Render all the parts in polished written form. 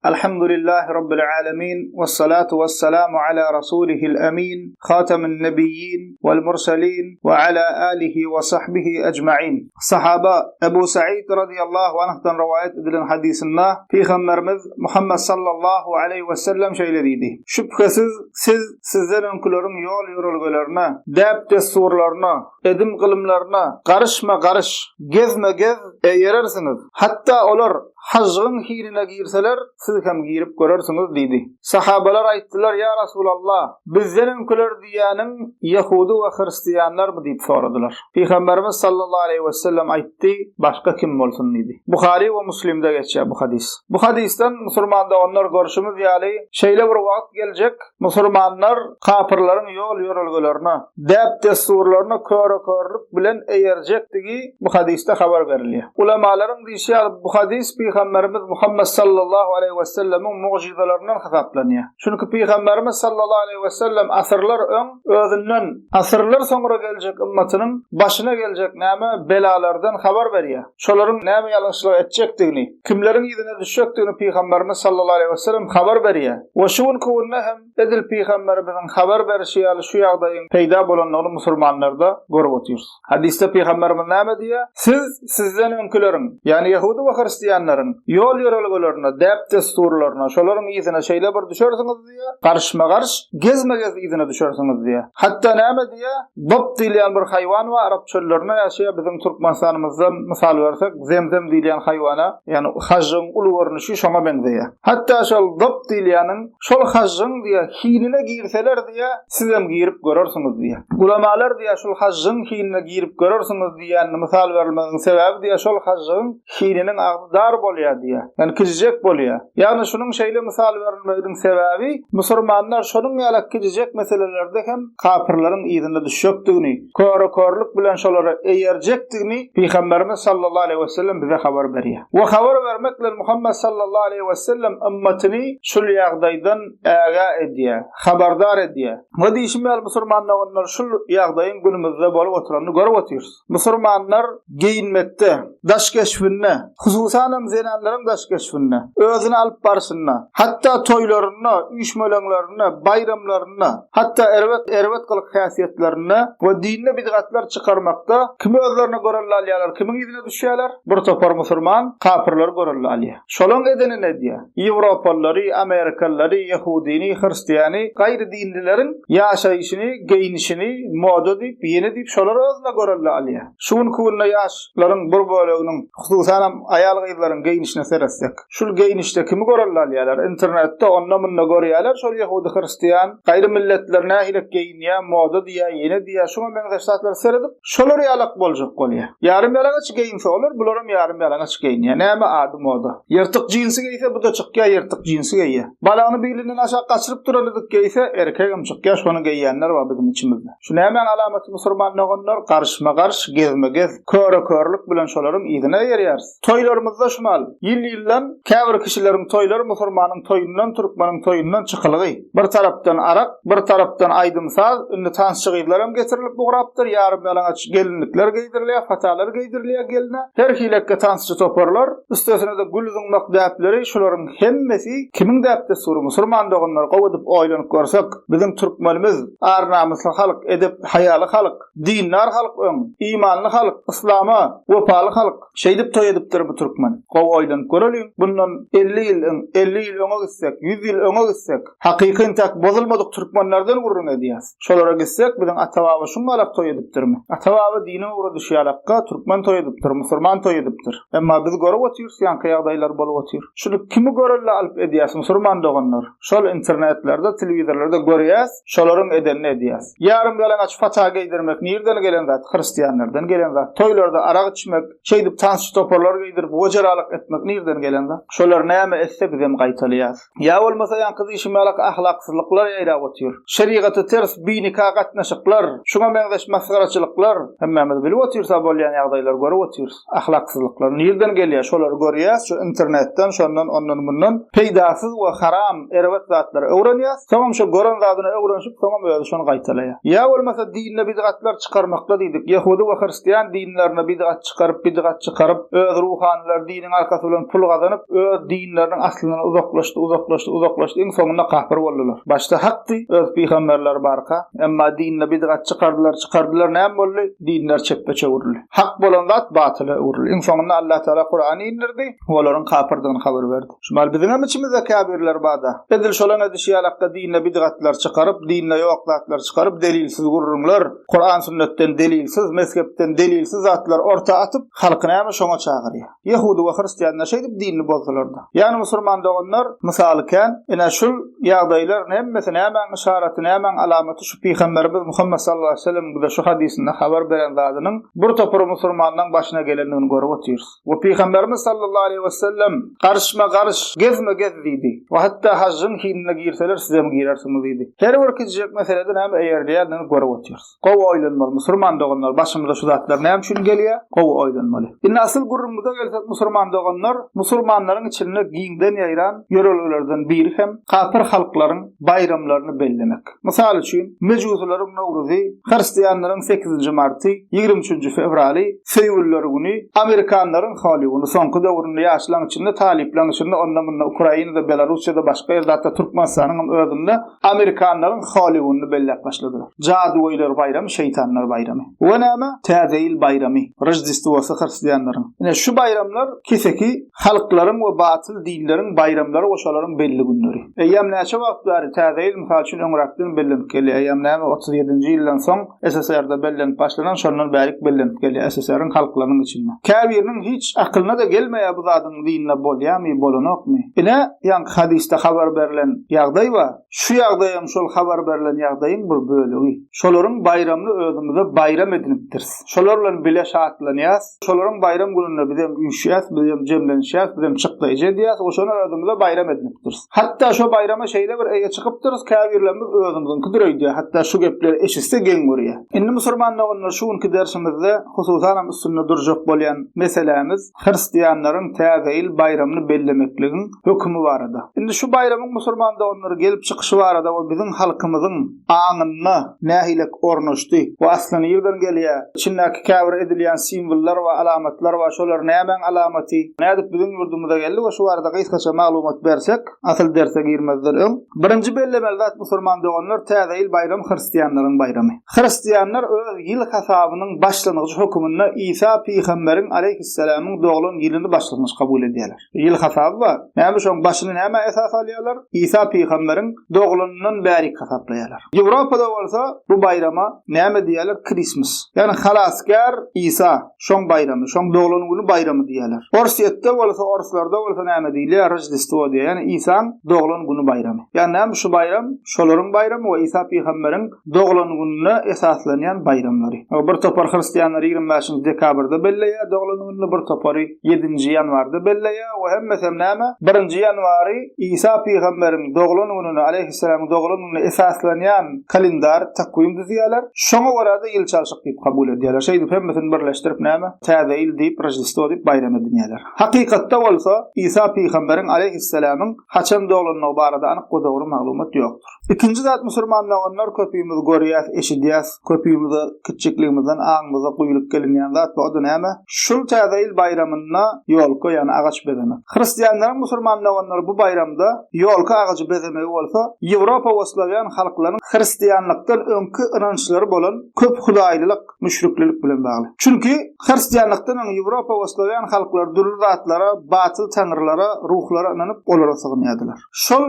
Alhamdulillahi Rabbil alemin, wessalatu wessalamu ala rasulihil amin, hatamyn nebiyyin wal mursalin we ala alihi we sahbihi ejmain. Sahaba Ebu Said radiyallahu anhdan rowaýat edilen hadysynda Pygamberimiz Muhammed sallallahu aleýhi we sellem şeýle diýdi, Şübhesiz siz sizden öňküleriň ýol-ýörelgelerine, däp-dessurlaryna, edim-gylymlaryna garyşma-garyş, gezme-gez eýerersiňiz. Hatda olar hažžygyň hinine girseler, siz hem girip görersiňiz diýdi. Sahabalar aýtdylar, Ýa Resulallah, bizden öňküler diýýäniň ýehudy we hristianlarmy diýip soradylar. Pygamberimiz sallallahu aleýhi wesellem aýtdy, Başga kim bolsun diýdi. Buhary we Muslimde geçýär bu hadys. Bu hadysdan musulman doganlar görşümiz ýaly, şeýle bir wagt geljek, Musulmanlar kapyrlaryň ýol-ýörelgelerine, däp-dessurlaryna köre-körlük bilen eýerjekdigi bu hadysda habar berilýär. Ulamalaryň diýşi ýaly, bu hadys pygamberimiz Muhammet sallallahu aleýhi wesellemiň mugjyzalaryndan hasaplanýar. Çünki pygamberimiz sallallahu aleýhi wesellem asyrlar öň özünden asyrlar soňra geljek ymmatynyň başyna geljek näme belalardan habar berýär. Şolaryň näme ýalňyşlyk etjekdigini, kimleriň yzyna düşjekdigini Pygamberimiz sallallahu aleýhi wesellem habar berýär. We şu günki günde hem edil Pygamberimiziň habar berişi ýaly şu ýagdaýyň peýda bolandygyny musulmanlarda görüp otyrys. Hadysda Pygamberimiz näme diýýär? Siz sizden öňküleriň, ýagny ýehudy we hristianlaryň ýol-ýörelgelerine, däp-dessurlaryna, şolaryň yzyna şeýle bir düşersiňiz diýýär, garyşma-garyş, gezme-gez yzyna düşersiňiz diýýär. Hatda näme diýýär? Bop diýilýän bir haýwan bar, arap çöllerinde ýaşaýar, biziň Türkmenistanymyzdan mysal bersek, zemzem diýilýän haýwana, ýagny hažžygyň uly görnüşi şoňa meňzeýär. Hatda şol dop diýilýäniň şol hažžygyň diýýär, hinine girseler diýýär, sizem girip görersiňiz diýýär. Ulamalar diýýär, şol hažžygyň hinine girip görersiňiz diýýänini mysal berilmeginiň sebäbi diýýär, şol hažžygyň hininiň agzy dar bolýar diýýär. Ýagny kijijek bolýar. Ýagny şunuň şeýle mysal berilmeginiň sebäbi, musurmanlar şonuň ýaly kijijek meselelerde hem kapyrlaryň yzyna düşjekdigini, köre-körlük bilen şolara eýerjekdigini Pygamberimiz sallallahu aleýhi wesellem bize habar berýär. We habar bermek bilen Muhammet sallallahu aleýhi wesellem ymmatyny şul ýagdaýdan ägä edýär, habardar edýär. We diýşim ýaly musurman doganlar şul ýagdaýyň günümizde bolup oturanyny görüp otyrys. Musurmanlar geýinmekde, daş keşbinde, hususanam zenanlaryň daş keşbinde, özüni alyp barşynda, hatda toýlarynda, üýşmeleňlerinde, baýramlarynda, hatda erbet erbet gylyk-häsiýetlerinde we dinde bidgatlar çykarmakda kimi özlerine görelde alýarlar, kimiň yzyna düşýärler? Bir topar musurman kapyrlary görelde alýar. Şolaň edenini edýär. Ýewropalylary, amerikalylary, ýehudyny, hristiany, gaýry dinlileriň ýaşaýşyny, geýnişini moda diýip, ýene diýip şolar özüne görelde alýar. Şu günki günde ýaşlaryň bir böleginiň, hususanam aýal-gyzlaryň geýnişine seretsek, şul geýnişde kimi görelde alýarlar? Internetde onda-munda görýärler şol ýehudy, hristian, gaýry milletler nähili geýinýär, moda diýýär, ýene diýýär, şuňa meňzeş zatlara seredip, Şolar ýalak boljak bolýa. Ýarym ýalaňaç geýinse olar, bularam ýarym ýalaňaç geýinýä. Näme ady moda. Ýyrtyk jinsi geýse bu-da çykýa ýyrtyk jinsi geýýä. Balagyny bilinden aşak gaçyryp duran ydyk geýse, erkegem çykýa şony geýýänler bar biziň içimizde. Şu nämäň alamaty musurman doganlar, garyşma-garyş, gezme-gez, köre-körlük bilen şolaryň yzyna eýerýäris. Toýlarymyzda şumal, ýyl-ýyldan käbir kişileriň toýlary musurmanyň toýundan, türkmeniň toýundan çykylygy. Bir tarapdan arak, bir tarapdan aýdym-saz, indi tansçy gyzlaram getirilip ugrapdyr, ýarym-ýalaňaç gelinlikler geýdirilýär, fatalar geýdirilýär gelne, her hilekge tansçy toparlar, üstesine-de gül zyňmak däpleri, şularyň hemmesi kimiň däp-dessury, musurman doganlar, gowy edip oýlanyp görsek, biziň türkmenimiz ar-namysly halk, edep-haýaly halk, Dindar halk öň, imanly halk, yslama wepaly halk. Şeýdip toý edipdir bu türkmen. Gowy oýlanyp göreliň, bundan 50 ýyl öň, 50 ýyl öňe gitsek, 100 ýyl öňe gitsek, hakyky intäk bozulmadyk türkmenlerden gürrüň edýäs. Şolara gitsek, biziň ata-baba şuňňalak toý edipdirmi? Ata-baba diniň ugra düşýälakka türkmen toý edipdir, musurman toý edipdir. Emma biz görüp otyrys ýaňky ýagdaýlar bolup otyr. Şuny kimi görelde alyp edýäs musurman doganlar? Şol internetlerde, telewizorlarda görýäs, şolaryň edenini edýäs. Ýarym ýalaňaç fata geýdirmek nirden gelen zat? Hristianlardan gelen zat. Toýlarda arak içmek, şeýdip tansçy toparlar geýdirip wejeralyk etmek nirden gelen zat? Şolar näme etse bizem gaýtalaýas. Ýa bolmasa ýaňky diýşim ýalak ahlaksyzlyklar ýaýrap otyr. Şerigata ters binika gatnaşyklar, şuňa meňzeş masgaraçylyklar, hemmämiz bilip otyrys-a bolýan ýagdaýlary görüp otyrys. Ahlaksyzlyklar nirden gelýär şolary görýäs şu internetden şondan ondan mundan peýdasyz we haram erbet zatlary öwrenýäs soňam şo gören zadyna öwrenşip soňam özi şony gaýtalaýar. Ýa bolmasa dinde bidgatlar çykarmakda diýdik ýehudy we hristian dinlerine bidgat çykaryp bidgat çykaryp öz ruhanylary diniň. arkasy bilen pul gazanyp, öz dinleriniň aslyndan uzaklaşdy, uzaklaşdy, uzaklaşdy, iň soňunda kapyr boldular. Başda hakdy, öz pygamberleri barka, emma dinde bidgat çykardylar, çykardylar, näme boldy? Dinler çepbe çöwrüldi. Hak bolan zat batyla öwrüldi. Iň soňunda Allatagala Kurany indirdi we olaryň kapyrdygyny habar berdi. Şumal biziň hem içimizde käbirler barda. Edil şolaň edişi ýalakda dinde bidgatlar çykaryp, dinde ýok zatlar çykaryp, delilsiz gürrüňler, Kuran sünnetden delilsiz, mezhepden delilsiz zatlar orta atyp, halky näme şoňa çagyrýar. Ýehudy we hristianlar şeýdip dinini bozdular-da. Ýagny musurman doganlar, mysaly kän, ine şul ýagdaýlaryň hemmesi nämäň yşaraty, nämäň alamaty şu Pygamberimiz Muhammet sallallahu aleýhi we sellemiň bize şu hadysynda habar beren zadynyň bir topar musurmanlaň başyna gelendigini görüp otyrys. We Pygamberimiz sallallahu aleýhi we sellem garyşma garyş, gezme gez diýdi. We hatda hajjyň hinine girseler sizem girersiňiz diýdi. Her bir kiçijek meselede näme eýerleýändigini görüp otyrys. Gowy oýlanmaly musurman doganlar başymyza şu zatlar näme üçin gelýär gowy oýlanmaly. Indi asyl gürrüňimize gelsek musurman doganlar musurmanlaryň içinde giňden ýaýran ýörelgelerden biri hem kapyr halklaryň baýramlaryny bellemek. Mysal üçin mejusylaryň nowruzy, hristianlaryň sekizinji marty, 23-nji fewraly, söýgüliler güni, amerikanlaryň holi güni soňky döwründe ýaşlaň içinde talyplaň içinde onda munda Ukrainada Belarussiýada başga ýerde hatda Türkmenistanyň hem özünde Amerikanlaryň Holi gününi belläp başladylar. Jadygöýler baýramy, şeýtanlar baýramy. We näme? Täze ýyl baýramy, Roždestwosy hristianlaryň. Ine, şu baýramlar keseki halklaryň we batyl dinleriň baýramlary we şolaryň belli günleri. Eýýäm näçe wagt bäri Täze ýyl, mysal üçin, öňräkden bellenip gelýär. Eýýäm näme, 37-nji ýyldan soň SSR-de bellenip başlanan, şondan bärik bellenip gelýär SSR-iň halklarynyň içinde. Käbiriniň hiç akylyna-da gelmeýär bu zadyň dinde bolýarmy, bolanokmy? Ine, ýaňky hadysda habar berlen ýagdaý bar. Şu ýagdaýam şol habar berlen ýagdaýyň bir bölegi. Şolaryň baýramyny özümize baýram edinipdiris. Şolar bilen bile şatlanýas. Şolaryň baýram gününde bizem üýşýäs, bizem jemlenişýäs, bizem çykdaýjy edýäs we şony özümize baýram edinipdiris. Hatda şo baýrama şeýle bir eýe çykypdyrys, käbirlerimiz özümiziňkidir öýdýär, hatda şu gepleri eşitse geň görýär. Indi musurman doganlar şu günki dersimizde hususanam üstünde durjak bolýan meselämiz hristianlaryň Täze ýyl baýramyny bellemekligiň hökümi barada. Indi şu baýramyň musurman doganlar gelip çykyşy barada we biziň halkymyzyň aňynda nähilek ornaşdy we asly nirden gelýär, içindäki käbir edilýän simwollar we alamatlar bar, şolar nämäň alamaty, nädip biziň ýurdumyza geldi we şu barada gysgaça maglumat bersek, asyl derse girmezden öň. Birinji bellemeli zat musurman doganlar Täze ýyl baýramy hristianlaryň baýramy. Hristianlar öz ýyl hasabynyň başlangyjy höküminde Isa pygamberiň aleýhissalamyň doglan ýylyny başlangyç kabul edýärler. Ýyl hasaby bar. Näme şoň başyny nämä esas alýarlar? Isa pygamberiň doglanyndan bärik hasaplaýarlar. Ýewropada bolsa bu baýrama näme diýýärler? Christmas. Ýagny halasgär Isa, şoň baýramy, şoň doglan güni baýramy diýýärler. Orsýetde bolsa, orslarda bolsa näme diýilýär? Roždestwo diýýär. Ýagny Isaň doglan güni baýramy. Ýagny näme şu baýram? Şolaryň baýramy we Isa pygamberiň doglan gününe esaslanýan baýramlary. Bir topar hristianlar 25-nji dekabrda belleýär doglan gününi, bir topary ýedinji ýanwarda belleýär we hemmesem näme? Birinji ýanwary Isa pygamberiň doglan gününe, aleýhissalamyň doglan gününe esaslanýan kalendar, takwim düzýärler. Şoňa görä-de ýyl çalşyk diýip kabul edýärler. Şeýdip hemmesini birleşdirip näme? Täze ýyl diýip, Roždestwo diýip baýram edinýärler. Hakykatda bolsa Isa pygamberiň, aleýhissalamyň, haçan doglandygy barada anyk we dogry maglumat ýokdur. Ikinji zat musurman doganlar köpimiz görýäs, eşidýäs, köpimize kiçjikligimizden aňymyza guýulyp gelinýän zat bu, o-da näme? Şul täze ýyl baýramynda ýolka ýagny agaç bezemek. Hristianlaryň musurman doganlary bu baýramda ýolka agajy bezemegi bolsa Ýewropa we slawýan halklaryň hristianlykdan öňki ynançlary bolan köp hudaýlylyk, müşriklilik bilen bagly. Çünki hristianlykdan öň Ýewropa we slawýan halklary dürli zatlara, batyl taňrylara, ruhlara ynanyp olara sygynýardylar. Şol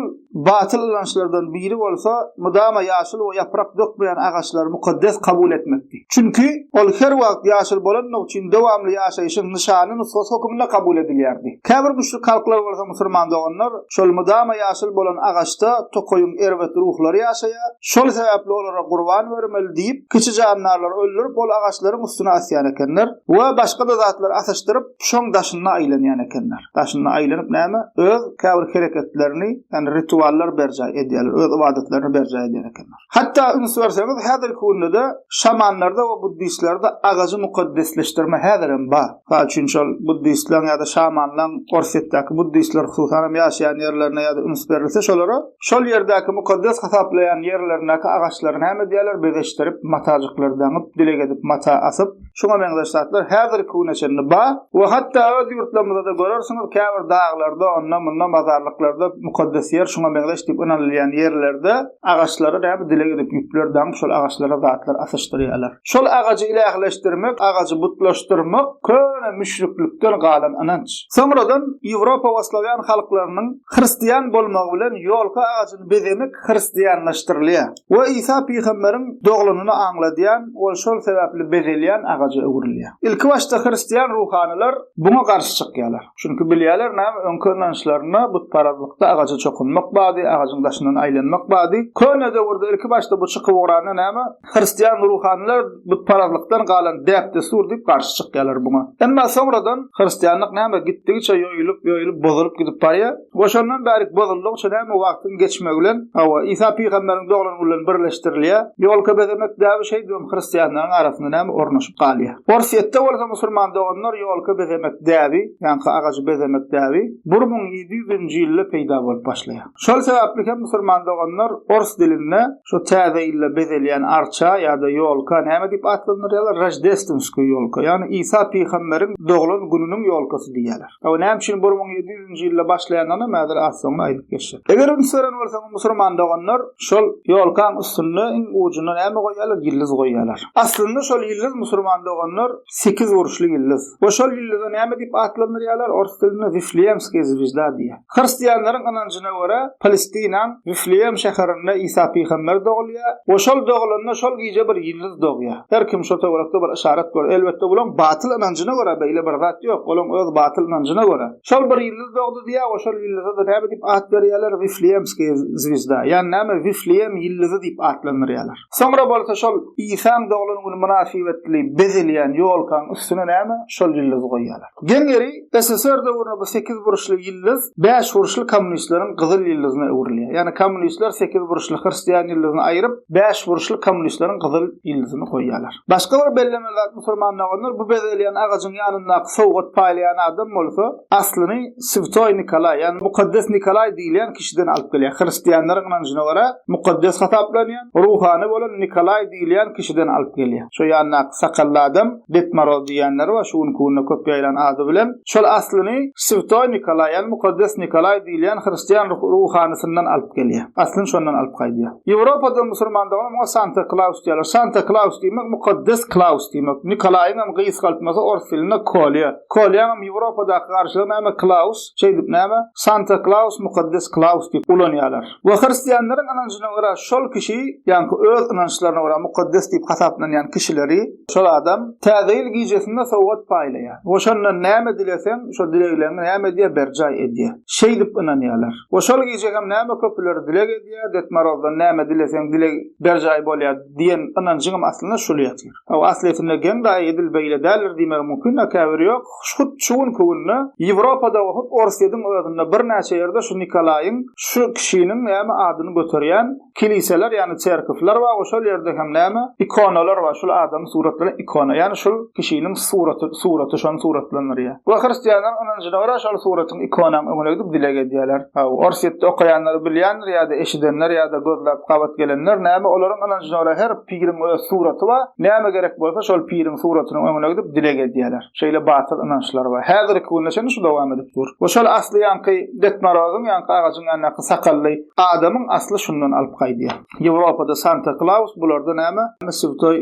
batyl ynançlardan biri bolsa, mydama ýaşyl we ýaprak dökmeýän agaçlary mukaddes kabul etmekdi. Çünki, ol her wagt ýaşyl bolandygy üçin dowamly ýaşaýşyň nyşany, nusgasy hökmünde kabul edilýärdi. Käbir müşrik halklar bolsa musurman doganlar, şol mydama ýaşyl bolan agaçda tokaýyň erbet ruhlary ýaşaýar, şol sebäpli olara gurban bermeli diýip, kiçi jandarlary öldürip, ol agaçlaryň üstüne asýan ekenler we başga-da zatlary asyşdyryp, şoň daşynda aýlanýan ekenler. Daşynda aýlanyp näme? Öz käbir hereketlerini, ýagny rituallar berjaý edýärler, öz ybadatlaryny berjaý edýän ekenler. Hatda üns berseňiz, häzirki günde-de şamanlarda we buddistlerde agajy mukaddesleşdirme häzirem bar. Mysal üçin, şol buddistleň ýa-da şamanlaň Orsýetdäki buddistler hususan hem ýaşaýan ýerlerine ýa-da üns berilse şolara, şol ýerdäki mukaddes hasaplaýan ýerlerindäki agaçlary näme edýärler? Bezeşdirip, matajyklary daňyp, dileg edip mata asyp, Şuňa meňzeş zatlar häzirki güne çenli bar we hatda öz ýurtlarynda. ýurtlarymyzda-da görersiňiz, käbir daglarda, onda-munda, mazarlyklarda, mukaddes ýer, şuňa meňzeş diýip ynanylýan ýerlerde agaçlara näme dileg edip ýüpler daňyp, şol agaçlara zatlar asyşdyrýarlar. Şol agajy ilähleşdirmek, agajy butlaşdyrmak köne müşriklikden galan ynanç. Soňradan Ýewropa we slawýan halklarynyň hristian bolmagy bilen ýolka agajyny bezemek hristianlaşdyrylýar we Isa pygamberiň doglanyny aňladýan we şol sebäpli bezelýän agaja öwrülýär. Ilkibaşda hristian ruhanylar buňa garşy çykýarlar. Çünki bilýärler näme öňki ynançlarynda butparazlykda agaja çokunmak bardy, agajyň daşyndan aýlanmak bardy. Köne döwürde ilkibaşda bu çykyp ugranda näme Hristian ruhanylar butparazlykdan galan däp-dessur diýip garşy çykýarlar buňa. Emma soňradan hristianlyk näme gitdigiçe ýoýulyp, ýoýulyp, bozulyp gidip barýar. We şondan bärik bozuldygyça näme wagtyň geçmegi bilen, hawa, Isa pygamberiň doglan güni bilen birleşdirilýär. Ýolka bezemek däbi şeýdibem hristianlaryň arasynda näme ornaşyp galýar. Orsýetde bolsa musulman doganlar ýolka bezemek däbi, ýaňky agajy bezemek däbi 1700-nji ýylda peýda bolup başlaýar. Şol sebäpli hem musulman doganlar ors dilinde şu täze ýylda bezelýän arça ýa-da ýolka näme diýip atlandyrýarlar? Roždestwenskiý ýolka, ýagny Isa pygamberiň doglan gününiň ýolkasy diýýärler. Hawa, näme üçin 1700-nji ýylda başlaýandygyny hem häzir az soňra aýdyp geçjek. Eger üns beren bolsaňyz musulman doganlar şol ýolkaň üstünde iň ujunda näme goýýarlar? Ýyldyz goýýarlar. Aslynda şol ýyldyz musulman doganlar sekizburçly ýyldyz. We şol ýyldyza näme diýip atlandyrýarlar? Ors dilinde Wifleýemskiý zwezda diýýär. Hristianlaryň ynanjyna görä, Palestinaň Wifleýem şäherinde Isa pygamber dogulýar we şol dogulanda şol gije bir ýyldyz dogýar. Her kim şo töwerekde bir yşarat görýär. Elbetde bulaň batyl ynanjyna görä beýle bir zat ýok. Olaň öz batyl ynanjyna görä. Şol bir ýyldyz dogdy diýýär we şol ýyldyza-da näme diýip at berýärler? Wifleýemskiý zwezda. Ýagny näme Wifleýem ýyldyzy diýip atlandyrýarlar. Soňra bolsa şol Isaň doglan güni mynasybetli bezelýän ýolkaň üstüne näme? Şol ýyldyzy goýýarlar. Geň ýeri, SSR döwründe bu sekizburçly ýyldyz bäşburçly kommunistleriň gyzyl ýyldyzyna öwrülýär. Ýagny kommunistler sekizburçly hristian ýyldyzyny aýryp, bäşburçly kommunistleriň gyzyl ýyldyzyny goýýarlar. Başga bir bellemeli zat musulman doganlar, bu bezelýän agajyň ýanyndaky sowgat paýlaýan adam bolsa, aslyny Swtoý Nikolaý, ýagny Mukaddes Nikolaý diýilýän kişiden alyp gelýär. Hristianlaryň ynanjyna görä, mukaddes hasaplanýan, ruhany bolan Nikolaý diýilýän kişiden alyp gelýär. Şo ýanyndaky sakally adam, Ded Moroz diýýänleri bar, şu günki günde köp ýaýran ady bilen. Şol aslyny Swtoý Nikolaý, ýagny Mukaddes Nikolaý diýilýän hristian ruhanysyndan alyp gelýär. Aslyny şondan alyp gaýdýar. Ýewropada musulman dogan muňa Santa Klaus diýýärler. Santa Klaus diýmek Mukaddes Klaus diýmek. Nikolaýyň hem gysgaltmasy ors dilinde Kolýa. Kolýaňam Ýewropadaky garşylygy näme Klaus, şeýdip näme Santa Klaus Mukaddes Klaus diýip ulanýarlar. We hristianlaryň ynanjyna görä şol kişi, ýaňky öz ynançlaryna görä mukaddes diýip hasaplanýan kişileri şol adam Täze ýyl gijesinde sowgat paýlaýar. We şondan näme dileseň şo dilegleriňi näme edýär berjaý edýär. Şeýdip ynanýarlar. We şol gije hem näme köpüler dileg edýär, Det Morozdan näme dileseň dileg berjaý bolýar diýen ynanjyňam aslynda şul ýatyr. Hawa, aslyýetinde geň daýy edil beýle däldir diýmegi mümkin-ä käbiri ýok. Hut şu günki günde Ýewropada we hut Orsýetiň özünde birnäçe ýerde şu Nikolaýyň, şu kişiniň näme adyny göterýän kiliseler, ýagny çerkewler bar we şol ýerde hem näme ikonalar bar, şul adamy suratlanan ikona, ýagny şul kişiniň suraty, suraty şony suratlandyrýar. We hristianlaryň ynanjyna görä şol suratyň ikonaň öňüne gidip dileg edýärler. Hawa, Orsýetde okaýanlar bilýändir ýa-da eşidenler ýa-da gözläp gabat gelenler näme olaryň ynanjyna görä her Piriň öz suraty bar, näme gerek bolsa şol piriň suratynyň öňüne gidip dileg edýärler. Şeýle batyl ynançlar bar. Häzirki günde çenli şu dowam edip dur. We şol asly ýaňky Det Morozyň ýaňky agajyň ýanyndaky sakally adamyň asly şundan alyp gaýdýar. Ýewropada Santa Klaus, bularda näme? Swtoý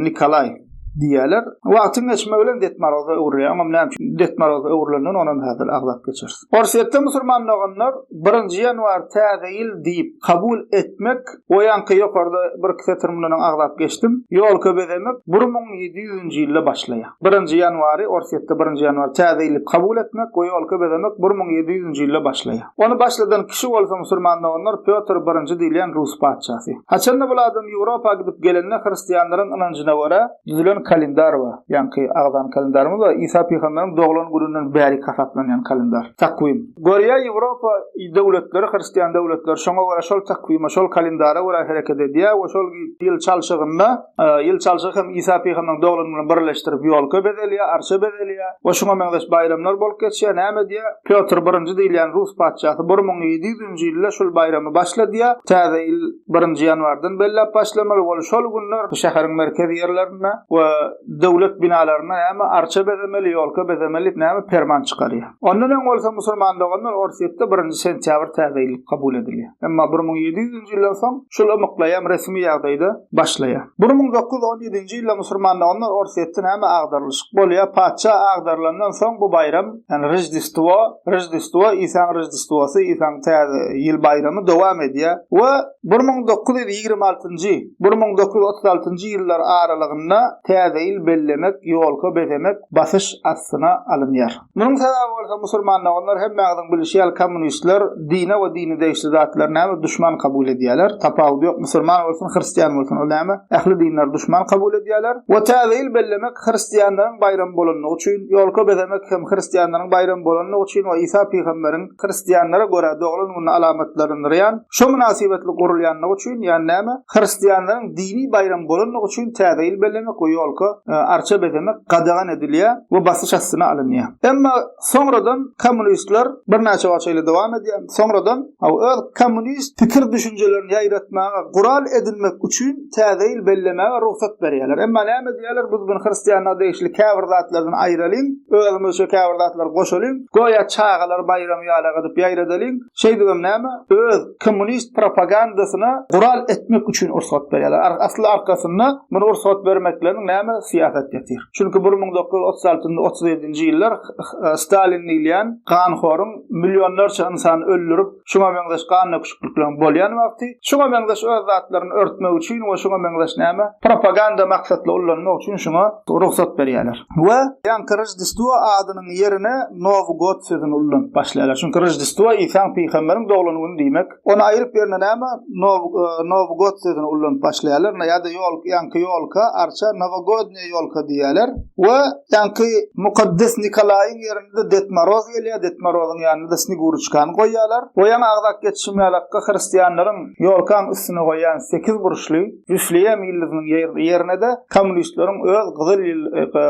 Nikolaý diýýärler. Wagtyň geçmegi bilen Det Moroza öwrülýär. Oňam näme üçin Det Moroza öwrülendigini onam häzir agzap geçeris. Orsýetde musulman doganlar birinji ýanwar täze ýyl diýip kabul etmek we ýaňky ýokarda birki setir mundan öň agzap geçdim, ýolka bezemek 1700-nji ýylda başlaýar. Birinji ýanwary Orsýetde birinji ýanwar täze ýyl diýip kabul etmek we ýolka bezemek 1700-nji ýylda başlaýar. Ony başladan kişi bolsa musulman doganlar Pýotr birinji diýilýän rus patyşasy. Haçanda bul adam Ýewropa gidip gelende hristianlaryň ynanjyna görä, Düzülen kalendar bar. Ýaňky agzan kalendarymyz bar. Isa pygamberiň doglan gününden bärik hasaplanýan kalendar. Takwim. Görýär Ýewropa döwletleri, hristian döwletleri şoňa görä şol takwyma, şol kalendara görä hereket edýär we şol ýyl çalşygynda, ýyl çalşygy hem Isa pygamberiň doglan gününi birleşdirip ýolka bezelýär, arça bezelýär we şuňa meňzeş baýramlar bolup geçýär. Näme edýär? Pýotr birinji diýilýän rus patyşasy 1700-nji ýylda şul baýramy başladýar. Täze ýyl Birinji ýanwardan belläp başlamaly bolup, şol günler şäheriň merkezi ýerlerinde we. döwlet binalarynda näme arça bezemeli, ýolka bezemeli diýip näme perman çykarýar. Ondan öň bolsa musulman doganlar Orsýetde birinji sentýabr täze ýyl kabul edilýär. Emma 1700-nji ýyldan soň şul ymyklaýam resmi ýagdaýda başlaýar. 1917-nji ýylda musulman doganlar Orsýetde näme agdarylyşyk bolýar. Patyşa agdarylandan soň bu baýram, ýagny Roždestwo, Roždestwo, Isaň Roždestwosy, Isaň täze ýyl baýramy dowam edýär we 1926-njy, 1936-njy ýyllar aralygynda Täze ýyl bellemek, ýolka bezemek basyş astyna alynýar. Munuň sebäbi bolsa musulman doganlar hemmäňiziň bilişi ýaly kommunistler dine we dine degişli zatlary näme duşman kabul edýärler. Tapawudy ýok musulman bolsun hristian bolsun ol näme ähli dinleri duşman kabul edýärler. We Täze ýyl bellemek hristianlaryň baýramy bolanlygy üçin, ýolka bezemek hem hristianlaryň baýramy bolanlygy üçin we Isa pygamberiň hristianlara görä doglan gününi alamatlandyrýan şo mynasybetli gurulýanlygy üçin ýagny näme hristianlaryň dini baýramy bolanlygy üçin Täze ýyl bellemek we ýolka arça bezemek gadagan edilýär we basyş astyna alynýar. Emma soňradan kommunistler birnäçe wagt şeýle dowam edýär. Soňradan öz kommunist pikir-düşünjelerini ýaýratmaga gural edinmek üçin Täze ýyl bellemäge rugsat berýärler. Emma näme diýýärler, biz muny hristianlara degişli käbir zatlardan aýralyň, özümizçe käbir zatlary goşalyň, göýä çagalar baýramy ýalak edip ýaýradalyň, şeýdibem näme, öz kommunist propagandasyna gural etmek üçin rugsat berýärler. Asly arkasynda muny rugsat bermekleriniň näme syýasat ýatyr. Çünki 1936-njy, 37-nji ýyllar Stalin diýilýän ganhoryň millionlarça ynsany öldürip, şuňa meňzeş gan döküşiklikleriň bolýan wagty, şuňa meňzeş öz zatlaryny örtmek üçin we şuňa meňzeş näme, propaganda maksatly ullanmak üçin şuňa rugsat berýärler. We ýaňky Roždestwo adynyň ýerine Nowy God sözüni ullanyp başlaýarlar. Çünki Roždestwo Isaň pygamberiň doglan güni diýmek. Ony aýryp ýerine näme, Nowy God sözüni ullanyp başlaýarlar. Ýa-da ýol, ýaňky ýolka, arça, Nowogodnýa ýolka diýýärler. We ýaňky Mukaddes Nikolaýyň ýerine-de Ded Moroz gelýär, Ded Morozyň ýanyna-da Sniguruçkany goýýarlar. We ýaňy agzap geçişim ýalakka hristianlaryň ýolkaň üstüne goýýan sekizburçly Wifleýem ýyldyzynyň ýerine-de kommunistleriň öz gyzyl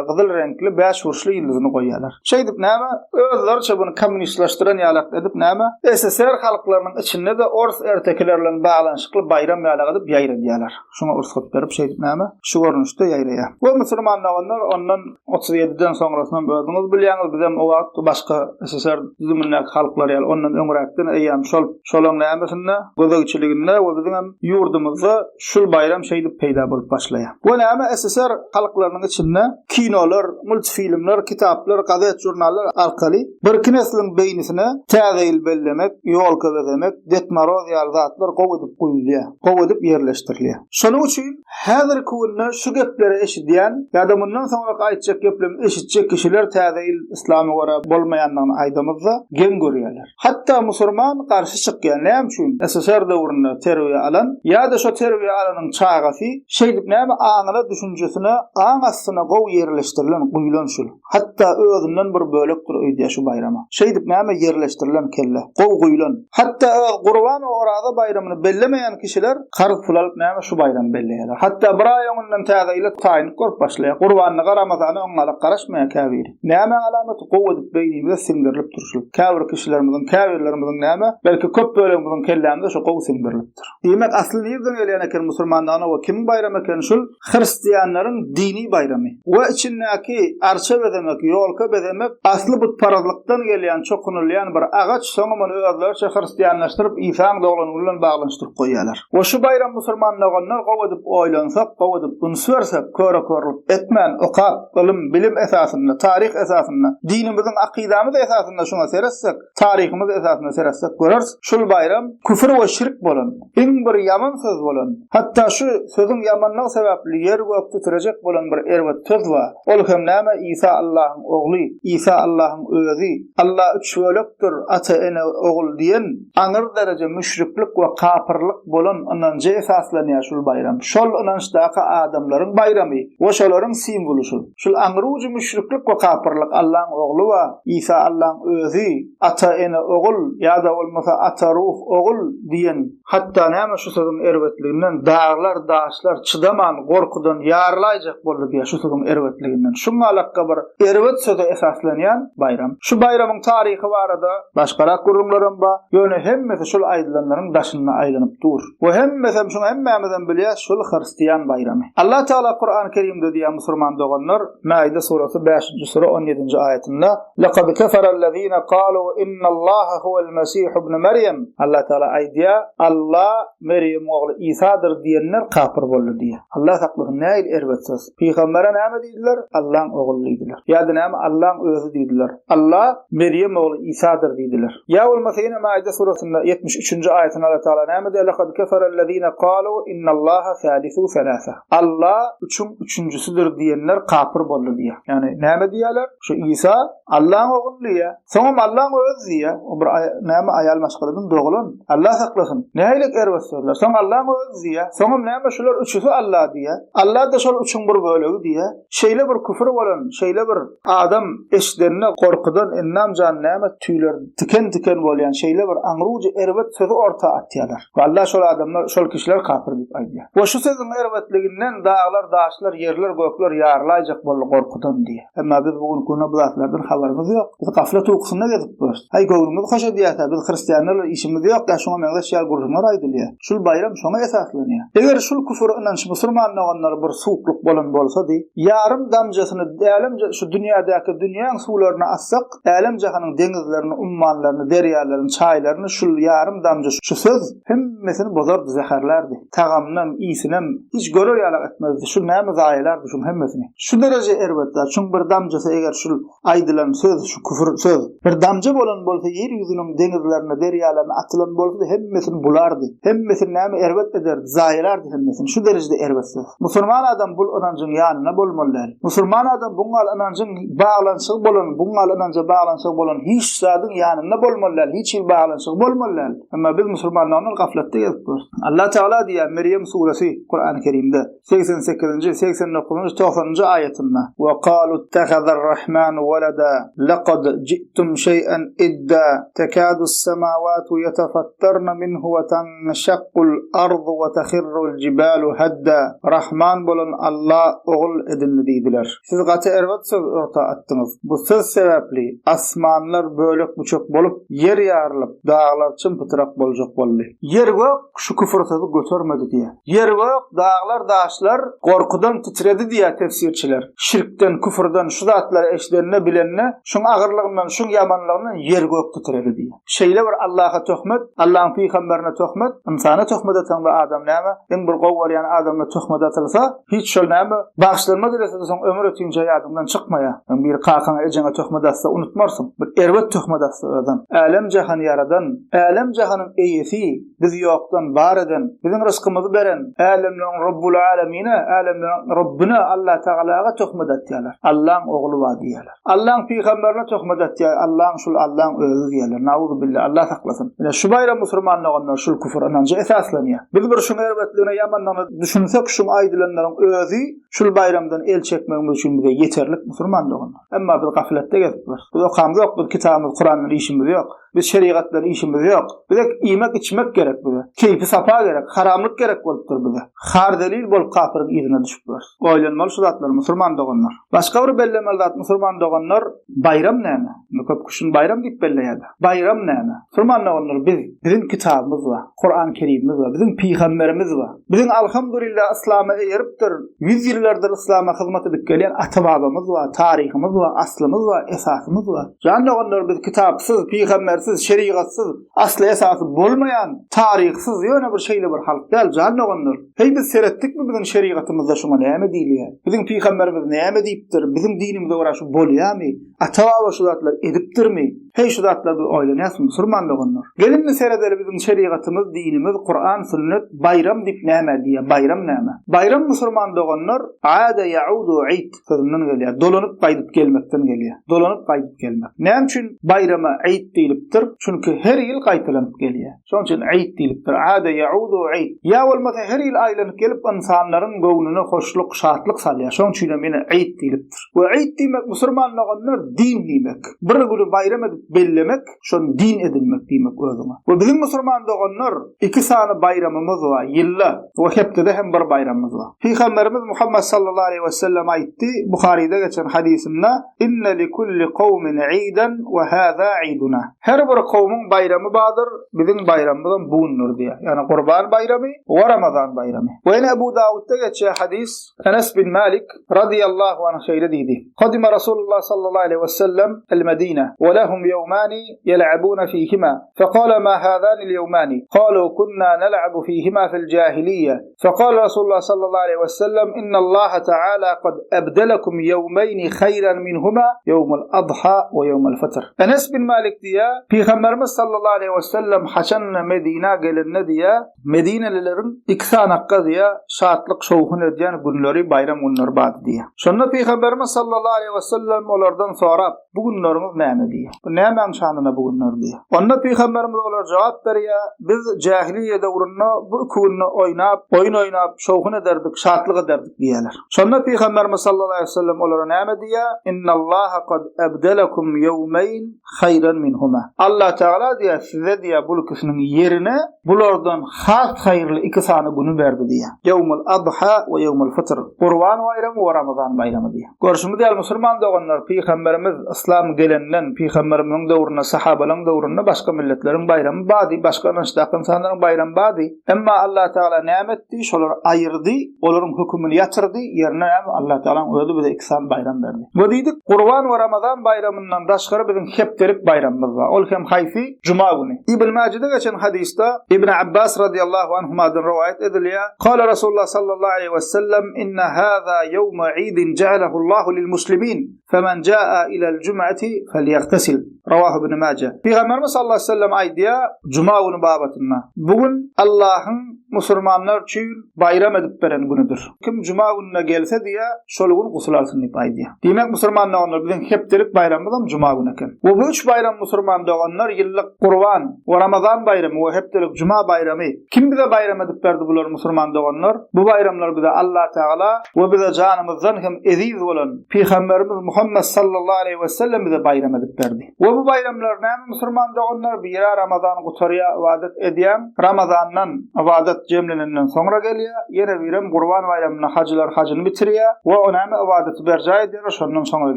gyzyl reňkli bäşburçly ýyldyzyny goýýarlar. Şeýdip näme, özleriçe muny kommunistlaşdyran ýalak edip näme, SSR halklarynyň içinde-de ors ertekileri bilen baglanyşykly baýram ýalak edip ýaýradýarlar. Şuňa rugsat berip şeýdip näme, şu görnüşde ýaýraýar. We musulman doganlar ondan 37-den soňrasynam özüňiz bilýäňiz, bizem o wagt başga SSR düzümindäki halklar ýaly ondan öňräkden eýýäm şol şolaň nämesinde, gözegçiliginde we biziňem ýurdumyzda şul baýram şeýdip peýda bolup başlaýar. We näme SSR halklarynyň içinde kinolar, multfilmler, kitaplar, gazet-žurnallar arkaly birki nesliň beýnisine Täze ýyl bellemek, ýolka bezemek, Ded Moroz ýaly zatlar gowy edip guýulýar, gowy edip ýerleşdirilýär. Şonuň üçin häzirki günde şu gepleri eşidýän ýa-da mundan soňraky aýtjak geplerimi eşitjek kişiler Täze ýyl yslama görä bolmaýandygyny aýdamyzda geň görýärler. Hatda musurman garşy çykýar. Näme üçin? SSR döwründe terbiýe alan ýa-da şo terbiýe alanyň çagasy şeýdip näme aňyna düşünjesine aň astyna gowy ýerleşdirilen guýlan şul. Hatda özünden bir bölekdir öýdýär şu baýrama. Şeýdip näme ýerleşdirilen kelle. Gowy guýlan. Hatda öz Gurban we Oraza baýramyny bellemeýän kişiler karz pul alyp näme şu baýramy belleýärler. Hatda bir aý öňünden täze ýyla taýynlyk görüp başlaýar. Gurbanlyga Ramazana oňňalak garaşmaýar käbiri. Nämäň alamaty gowy edip beýnimize siňdirilip durşul. Käbir kişilerimiziň käbirlerimiziň näme belki köp bölegimiziň kellämize şu gowy siňdirilipdir. Diýmek asly nirden gelýän eken musulmanlygyna we kimiň baýramy eken şul? Hristianlaryň dini baýramy we içindäki arça bezemek, ýolka bezemek asly butparazlykdan gelýän çokunylýan bir agaç soňam ony özleriçe hristianlaşdyryp Isaň doglan güni bilen baglanyşdyryp goýýarlar. We şu baýram musulman doganlar gowy edip oýlansak, gowy edip üns bersek, köre-körlük etmän, okap, ylym, bilim esasynda, taryh esasynda, dinimiziň, akydamyz esasynda şuňa seretsek, taryhymyz esasynda seretsek göreris, şul baýram küfür we şirk bolan, iň bir ýaman söz bolan, hatda şu sözüň ýamanlygy sebäpli ýer-gök titrejek bolan bir erbet söz bar. Ol hem näme, Isa Allahyň ogly, Isa Allahyň özi, Alla üç bölekdir, ata, ene, ogul diýen aňyr dereje müşriklik we kapyrlyk bolan ynanja esaslanýar şul baýram. Şol ynançdaky adamlaryň baýramy we şolaryň simwoly şul. Şul aňrujy müşriklik we kapyrlyk Allaň ogly bar, Isa Allaň özi, ata ene ogul ýa-da bolmasa ata ruh ogul diýen, hatda näme şu sözüň erbetliginden daglar daşlar çydaman gorkudan ýarylaýjak boldy diýýär şu sözüň erbetliginden. Şuňalakga bir erbet söze esaslanýan baýram. Şu baýramyň taryhy barada başgarak gürrüňlerem bar, ýöne hemmesi şul aýdylanlaryň daşynda aýlanyp dur. We hemmesem şuň hemmämizem bilýäs şul hristian baýramy. Allah Tagala Kuran. Kurany Kerimde diýýär musurman doganlar, Maide surasy 5-nji sure 17-nji aýatynda, Laqad keferellezine kalu innallaha huwel mesihu ibn Merýem. Allah Taala aýdýar, Allah Merýemiň ogly Isadyr diýenler kapyr boldy diýýär. Allah saklasyn, nähili erbet söz. Pygambere näme diýdiler? Allaň ogly diýdiler. Ýa-da näme Allaň özi diýdiler. Allah Merýem ogly Isadyr diýdiler. Ýa bolmasa ýene Maide surasynda 73-nji aýatynda Allah Taala näme diýýär? Laqad keferellezine kalu innallaha salisu selasa. Allah üçüň üçünjisidir diýenler kapyr boldy diýýär. Ýagny näme diýýärler? Şu Isa Allaň ogly diýýär. Soňam Allaň özi diýýär. O bir näme aýal maşgaladan doglan. Allah saklasyn. Nähili erbet sözler. Soň Allaň özi diýýär. Soňam näme şular üçüsi Allah diýýär. Allah-da şol üçüň bir bölegi diýýär. Şeýle bir küfür bolan, şeýle bir adam eşidende gorkudan endam jan näme tüýler tiken-tiken bolýan şeýle bir aňrujy erbet sözi orta atýarlar. We Allah şol adamlar, şol kişiler kapyr diýip aýdýar. We şu sözüň erbetliginden daglar, daşlar, ýerler, gökler ýarylaýjak boldy gorkudan diýýär. Emma biz bu günki günde bu zatlardan habarymyz ýok. Biz gaflat ukusynda gezip ýörüs. Haý göwnümiz hoş edýärse, biz hristianlar bilen işimiz ýok ýa şuňa meňzeş ýaly gürrüňler aýdylýar. Şul baýram şoňa esaslanýar. Eger şul küfür ynanç musurman doganlar bir suwuklyk bolan bolsady, ýarym damjasyny älem şu dünýädäki dünýäň suwlaryna atsak, älem-jahanyň deňizlerini, ummanlaryny, derýalaryny, çaýlaryny şul ýarym damja şu söz hemmesini bozardy, zäherlärdi. Tagamynam, ysynam hiç görer ýalak etmezdi. Şul näme zaýalardy şuň hemmesini. Şu dereje erbet zat. Şuň bir damjasy eger şul aýdylan söz, şu küfür söz, bir damja bolan bolsa ýer ýüzüniň deňizlerine, derýalaryna atylan bolsady hemmesini bulardy. Hemmesini näme erbet ederdi, zaýalardy hemmesini. Şu derejede erbet söz. Musulman adam bul ynanjyň ýanynda bolmaly däl. Musulman adam buňňal ynanjyň baglanyşygy bolan, buňňal ynanja baglanyşygy bolan hiç zadyň ýanynda bolmaly däl, hiç hili baglanyşygy bolmaly däl. Emma biz musulmanlar gaflatda gezip ýörüs. Allah Tagala diýýär Merýem suresi Kurany Kerimde. 88-nji, 89-njy, 90-njy aýatynda, Wa kalu ittehazar-Rahmanu weleda, lekad ji'tum şeý'en idda, tekadus-semawatu ýetefattarna minhu we tanşakkul ardu we tehirrul jibalu hadda, Rahman bolan Alla ogul edindi diýdiler. Siz gaty erbet söz orta atdyňyz. Bu söz sebäpli asmanlar bölek-büçek bolup, ýer ýarylyp, daglar çym-pytrak boljak boldy. Ýer-gök şu küfür sözi götermedi diýýär. Ýer-gök, daglar-daşlar gorkudan titredi diýýär tefsirçiler. Şirkden, küfürden şu zatlary eşidende, bilende, şuň agyrlygyndan, şuň ýamanlygyndan ýer-gök titredi diýýär. Şeýle bir Allaha töhmet, Allahyň pygamberine töhmet, ynsana töhmet ataňda adam näme, iň bir gowy görýän adamyna töhmet atylsa, hiç şol näme, bagyşlanma dilese-de soň ömür ötinçä ýadyňdan çykmaýar. Öň biri kakaňa, ejeňe töhmet atsa unutmarsyň. Bir erbet töhmet atsa özem. Älem-jahany ýaradan, älem-jahanyň eýesi, bizi ýokdan bar eden, biziň rysgymyzy beren, älemleriň Robbul Alemine, älemleriň Robbuna Allah Tagalaga töhmet atýarlar. Allaň ogly bar diýýärler. Allaň pygamberine töhmet atýar, Allaň şul Allaň özi diýýärler. Nauzubilla, Allah saklasyn. Ine şu baýram musurman doganlar şul küfür ynanja esaslanýar. Biz bir şuň erbetligine, ýamanlygyna düşünsek, şuň aýdylanlaryň özi şul baýramdan el çekmegimiz üçin bize ýeterlik musurman doganlar. Emma biz gafletde gezip ýörüs. Biz okamzok, biz kitabymyz Kuran bilen işimiz ýok. Biz şerigat bilen işimiz ýok. Bize iýmek içmek gerek bize. Keýpi sapa gerek, haramlyk gerek bolupdyr bize. Har zelil bolup kapyryň yzyna düşüp ýörüs. Oýlanmaly şu zatlar musurman doganlar. Başga bir bellemeli zat musurman doganlar baýram näme? Indi köp kişini baýram diýip belleýärler. Baýram näme? Musurman doganlar biz biziň kitabymyz bar. Kuran Kerimimiz bar. Biziň pygamberimiz bar. Biziň alhamdulillah yslama eýeripdir, ýüz ýyllardyr yslama hyzmat edip gelýän ata-babamyz bar, taryhymyz bar, aslymyz bar, esasymyz bar. Jan doganlar biz kitapsyz, pygambersiz, şerigatsyz, asly esasy bolmaýan, taryhsyz ýöne bir şeýle bir halk däl jan doganlar. Heý biz seretdikmi biziň şerigatymyzda şuňa näme diýilýär? Biziň pygamberimiz näme diýipdir? Biziň dinimize görä şu bolýamy? Ata-baba şu zatlar edipdirmi? Heý şu zatlar biz oýlanýasmy musurman doganlar? Geliň indi seredeli biziň şerigatymyz, dinimiz, Kuran, sünnet, baýram diýip nämä diýýär, baýram näme? Baýram musurman doganlar Aada ýaudu eýd sözünden gelýär, dolanyp gaýdyp gelmekden gelýär. Dolanyp gaýdyp gelmek. Näme üçin baýrama eýd diýlipdir? Çünki her ýyl gaýtalanyp gelýär. Şonuň üçin eýd diýlipdir. Aada ýaudu eýd. Ýa bolmasa her ýyl aýlanyp gelip ynsanlaryň göwnüne hoşluk, şatlyk salýar. Şonuň üçin hem ýene eýd diýlipdir. We eýd diýmek musurman doganlar din diýmek. Bir güni baýram edip bellemek, şony din edinmek diýmek özüňe. We biziň musurman doganlar iki sany baýramymyz bar ýylda we hepdede hem bir baýramymyz bar. Pygamberimiz Muhammet sallallahu aleýhi we sellem aýtdy, Buharyda geçen hadysynda, Inne li kulli kowmin iýden we haza iýduna. Her. Her bir kowmuň baýramy bardyr, biziň baýramymyzam bu gündür diýýär. Ýagny Gurban baýramy we Ramazan baýramy. We ýene Ebu Dawutda geçýär hadys, Enes bin Malik radyýallahu anh şeýle diýdi, Kadime Rasulullah sallallahu aleýhi we sellem el-Medine we lehum ýewmani ýel'abuna fihima, fekale ma hazani l-ýewmani, kalu kunna nel'abu fihima fil jahiliýe, fekale Rasulullah sallallahu aleýhi we sellem innallaha ta'ala kad ebdelekum ýewmeýni haýran minhuma ýewmul adha we ýewmul fitr. Enes bin Malik diýýär, Pygamberimiz sallallahu aleýhi we sellem haçan-da Medinä gelende diýýär, Medinelileriň iki sanakga diýýär, şatlyk-şowhun edýän günleri, baýram günleri bardy diýýär. Şonda Pygamberimiz sallallahu aleýhi wesellem olardan sorap, Bu günleriňiz näme diýýär. Bu nämäň şanyna bu günler diýýär. Onda Pygamberimiz olara jogap berýär, Biz jähiliýe döwründe bu iki günde oýnap, oýun oýnap, şowhun ederdik, şatlyk ederdik diýýärler. Şonda Pygamberimiz sallallahu aleýhi wesellem olara näme diýýär, Innallaha kad ebdelekum ýewmeýn haýran minhuma. Allah Tagala diýýär, size diýýär, bul ikisiniň ýerine bulardan has haýyrly iki sany güni berdi diýýär. Ýewmul adha we ýewmul fitr. Gurban baýramy we Ramazan baýramy diýýär. Görşümiz ýaly musulman doganlar, pygamberimiz yslam gelenden, pygamberimiziň döwründe, sahabalaryň döwründe başga milletleriň baýramy bardy, başga ynançdaky ynsanlaryň baýramy bardy. Emma Allah Tagala näme etdi? Şolary aýyrdy, olaryň hökümini ýatyrdy, ýerine näme? Allah Tagalaň özi bize iki sany baýram berdi. We diýdik, Gurban we Ramazan baýramyndan daşgary biziň hepdelik baýramymyz bar. Ol hem haýsy? Juma güni. Ibn Majede geçen hadysda Ibn Abbas radiyallahu anhumadan rowaýat edilýär. Kala Rasulullah sallallahu aleýhi we sellem inna haza ýewme idin ja'alehu Allahu lil muslimin femen jaa ilal jum'ati felýagtasil. Rawahu Ibn Maje. Pygamberimiz sallallahu aleýhi we sellem aýdýar, juma güni babatynda, Bu gün Allahyň musulmanlar üçin baýram edip beren günüdir. Kim juma gününe gelse diýýär, şol gün gusul alsyn diýip aýdýar. Diýmek, musulman doganlar, biziň hepdelik baýramymyzam juma güni eken. We bu üç baýram musulman doganlar ýyllyk Gurban we Ramazan baýramy we hepdelik juma baýramy kim bize baýram edip berdi bulary musulman doganlar? Bu baýramlary bize Allatagala we bize janymyzdan hem eziz bolan Pygamberimiz Muhammet sallallahu aleýhi we sellem bize baýram edip berdi. We bu baýramlar näme musurman doganlar bira Ramazan gutarýa ybadat edýäň Ramazandan ybadat jemlenenden soňra gelýä ýene birem Gurban baýramynda hajylar hajyny bitirýä we o näme ybadaty berjaý edýärler şondan soňra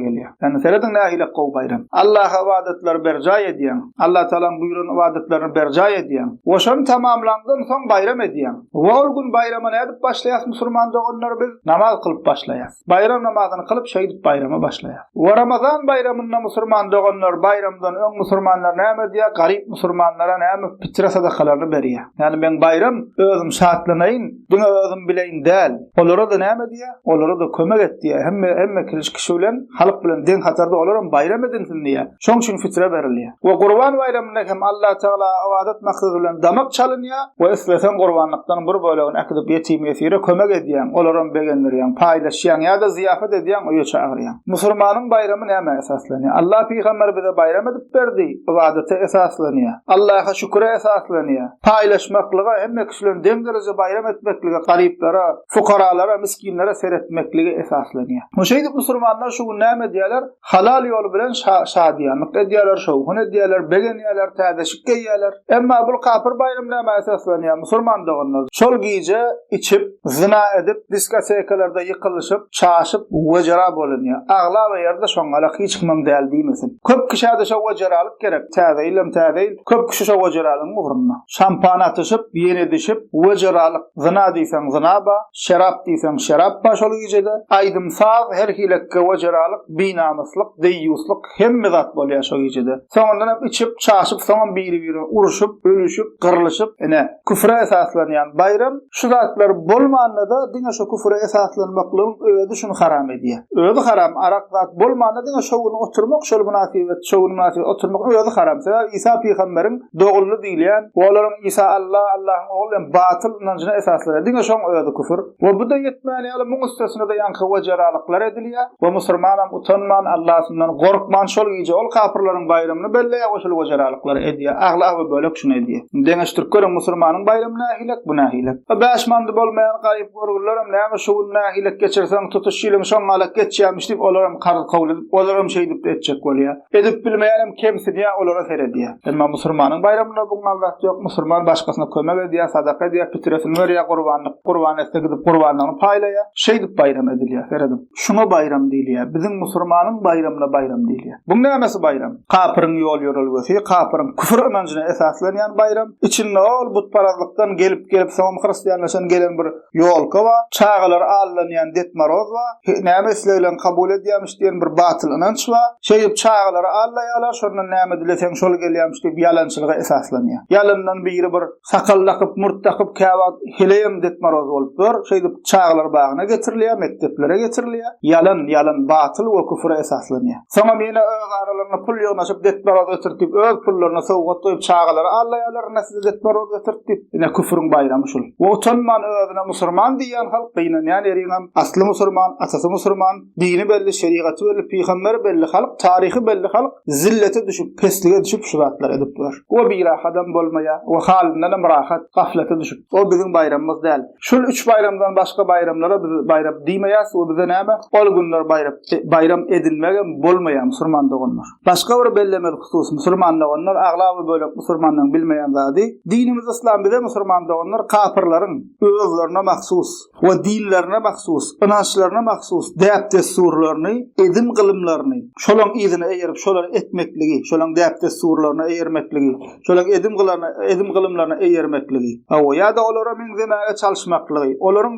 gelýä. Ýagny serediň nähili gowy baýram. Allaha ybadatlary berjaý edýäň. Allah Tagalaň buýran ybadatlaryny berjaý edýäň. We şony tamamlaňdan soň baýram edýäň. We ol gün baýrama nädip başlaýas musurman doganlar biz? Namaz kylyp başlaýas. Baýram namazyny kylyp şeýdip baýrama başlaýar. We Ramazan baýramynda musurman doganlar baýramdan öň musurmanlar näme edýär? Garyp musurmanlara näme pitre sadakalaryny berýär. Ýagny meň baýram özüm şatlanaýyn, diňe özüm bileýin däl. Olara-da näme diýýär? Olara-da kömek et diýýär. Hemme hemme kişi bilen, halk bilen deň hatarda olaram baýram edinsin diýýär. Şoň üçin fitre berilýär. We Gurban baýramynda hem Allatagala ybadat maksady bilen damak çalynýar we isleseň gurbanlykdan bir bölegini äkidip ýetim-ýesire kömek edýäň, olaram begendirýäň, paýlaşýaň ýa-da zyýafat edýäň, öýe çagyrýaň. Musurmanyň baýramy nämä esaslanýar? Allah pygamber bize baýram edip berdi, ybadata esaslanýar. Allaha şüküre esaslanýar. Paýlaşmaklyga, hemme kişi bilen deň dereje baýram etmeklige, garyplara, fukaralara, misginlere seretmeklige esaslanýar. We şeýdip musurmanlar şu gün näme edýärler? Halal ýol bilen şadyýanlyk edýärler, şowhun edýärler, begenýärler, täze şik geýýärler. Emma bul kapyr baýram nämä esaslanýar, musulman doganlar? Şol gije içip, zyna edip, diskotekalarda ýykylyşyp, çaşyp, wejera bolunýar. Aglaba ýerde şoňňalak hiç kimem däl diýmesin. Köp kişä-de şo wejeralyk gerek, täze ýylam täze ýyl, köp kişi şo wejeralygyň ugrunda. Şampan atyşyp, ýene edişip, wejeralyk. Zyna diýseň zyna ba, şerap diýseň şerap ba şol gijede. Aýdym-saz, her hilekge wejeralyk, binamyslyk, deýýuslyk hemme zat bolýar şo gijede. Soňundanam içip, çaşyp, soňam biri-birine urşup, ölüşip, gyrlyşyp, ine, küfre esaslanýan baýram. Şu zatlar bolmanda-da diňe şo küfre esaslanmaklygyň özi şuny haram edýär. Özi haram, arak zat bolmanda diňe şo gün oturmak, şol mynasybet, şo gün mynasybet oturmak özi haram. Sebäbi Isa pygamberiň doguldy diýilýän we olaryň Isa Alla, Allahyň ogly diýen batyl ynanjyna esaslanýar. Diňe şoň özi küfür. We bu-da ýetmän ýaly, muň üstesine-de ýaňky wejeralyklar edilýär we musurmanam utanman, Allasyndan gorkman şol gije ol kapyrlaryň baýramyny belleýär we şol wejeralyklary edýär. Aglaba bölek şuny edýär. Indi deňeşdirip görüň, musurmanyň baýramy nähilek, bu nähilek. A bäş mandy bolmaýan garyp görgülilerem näme şu gün nähilek geçirseň tutuş ýylyň şoňňalak geçýärmiş diýip olaram karz kabul edip, olaram şeýdip etjek bolýar. Edip bilmeýänem kemsidýär, olara seredýär. Emma musurmanyň baýramynda buňňal zat ýok. Musurman başgasyna kömek edýär, sadaka edýär, pitresini berýär, gurbanlyk, gurban etse gidip gurbanlygyny paýlaýar. Şeýdip baýram edilýär. Serediň. Şuňa baýram diýilýär. Biziň musurmanyň baýramyna baýram diýilýär. Buň nämesi baýram? Kapyryň ýol-ýörelgesi. ýol-ýörelgesi, kapyryň küfür ynanjyna esaslanýan baýram. Içinde ol butparazlykdan gelip-gelip soňam hristianlaşan gelen bir ýolka bar, çagalar aldanýan Det Moroz bar, näme islegleň kabul edýämiş diýen bir batyl ynanç bar. Şeýdip çagalary aldaýarlar, şondan näme dileseň şol gelýämiş diýip ýalançylyga esaslanýar. Ýalandan biri bir sakal dakyp, murt dakyp käwagt heleýem Det Moroz bolup ýör. Şeýdip çagalar bagyna getirilýär, mekdeplere getirilýär. Ýalan, ýalan, batyl we küfüre esaslanýar. Soňam ýene öz aralarynda pul ýygnaşyp Det Moroz getirt diýip öz pullaryna sowgat goýup çagalary aldaýarlar, ine size Det Moroz getirt diýip. Ine küfüriň baýramy şul. We utanman özüne musurman diýýän halk gynanýan ýeriňem asly musurman, atasy musurman, dini belli, şerigaty belli, pygamberi belli halk, taryhy belli halk zillete düşüp, peslige düşüp şu zatlary edip dur. We birahadam bolmaýar, we halyndanam rahat, gaflata düşüp. O biziň baýramymyz däl. Şul üç baýramdan başga baýramlara biz baýram diýmeýäs we bize näme ol günler baýram baýram edinmegem bolmaýar musurman doganlar. Başga bir bellemeli husus musurman doganlar aglaba bölek musurmanlaryň bilmeýän zady dinimiz yslam bize musurman doganlar kapyrlaryň özlerine mahsus we dinlerine mahsus ynançlaryna mahsus däp-dessurlaryny edim-gylymlaryny şolaň yzyna eýerip şolary etmekligi şolaň däp-dessurlaryna eýermekligi şolaň edim-gylaryna edim-gylymlaryna eýermekligi hawa ýa-da olara meňzemäge çalyşmaklygy olaryň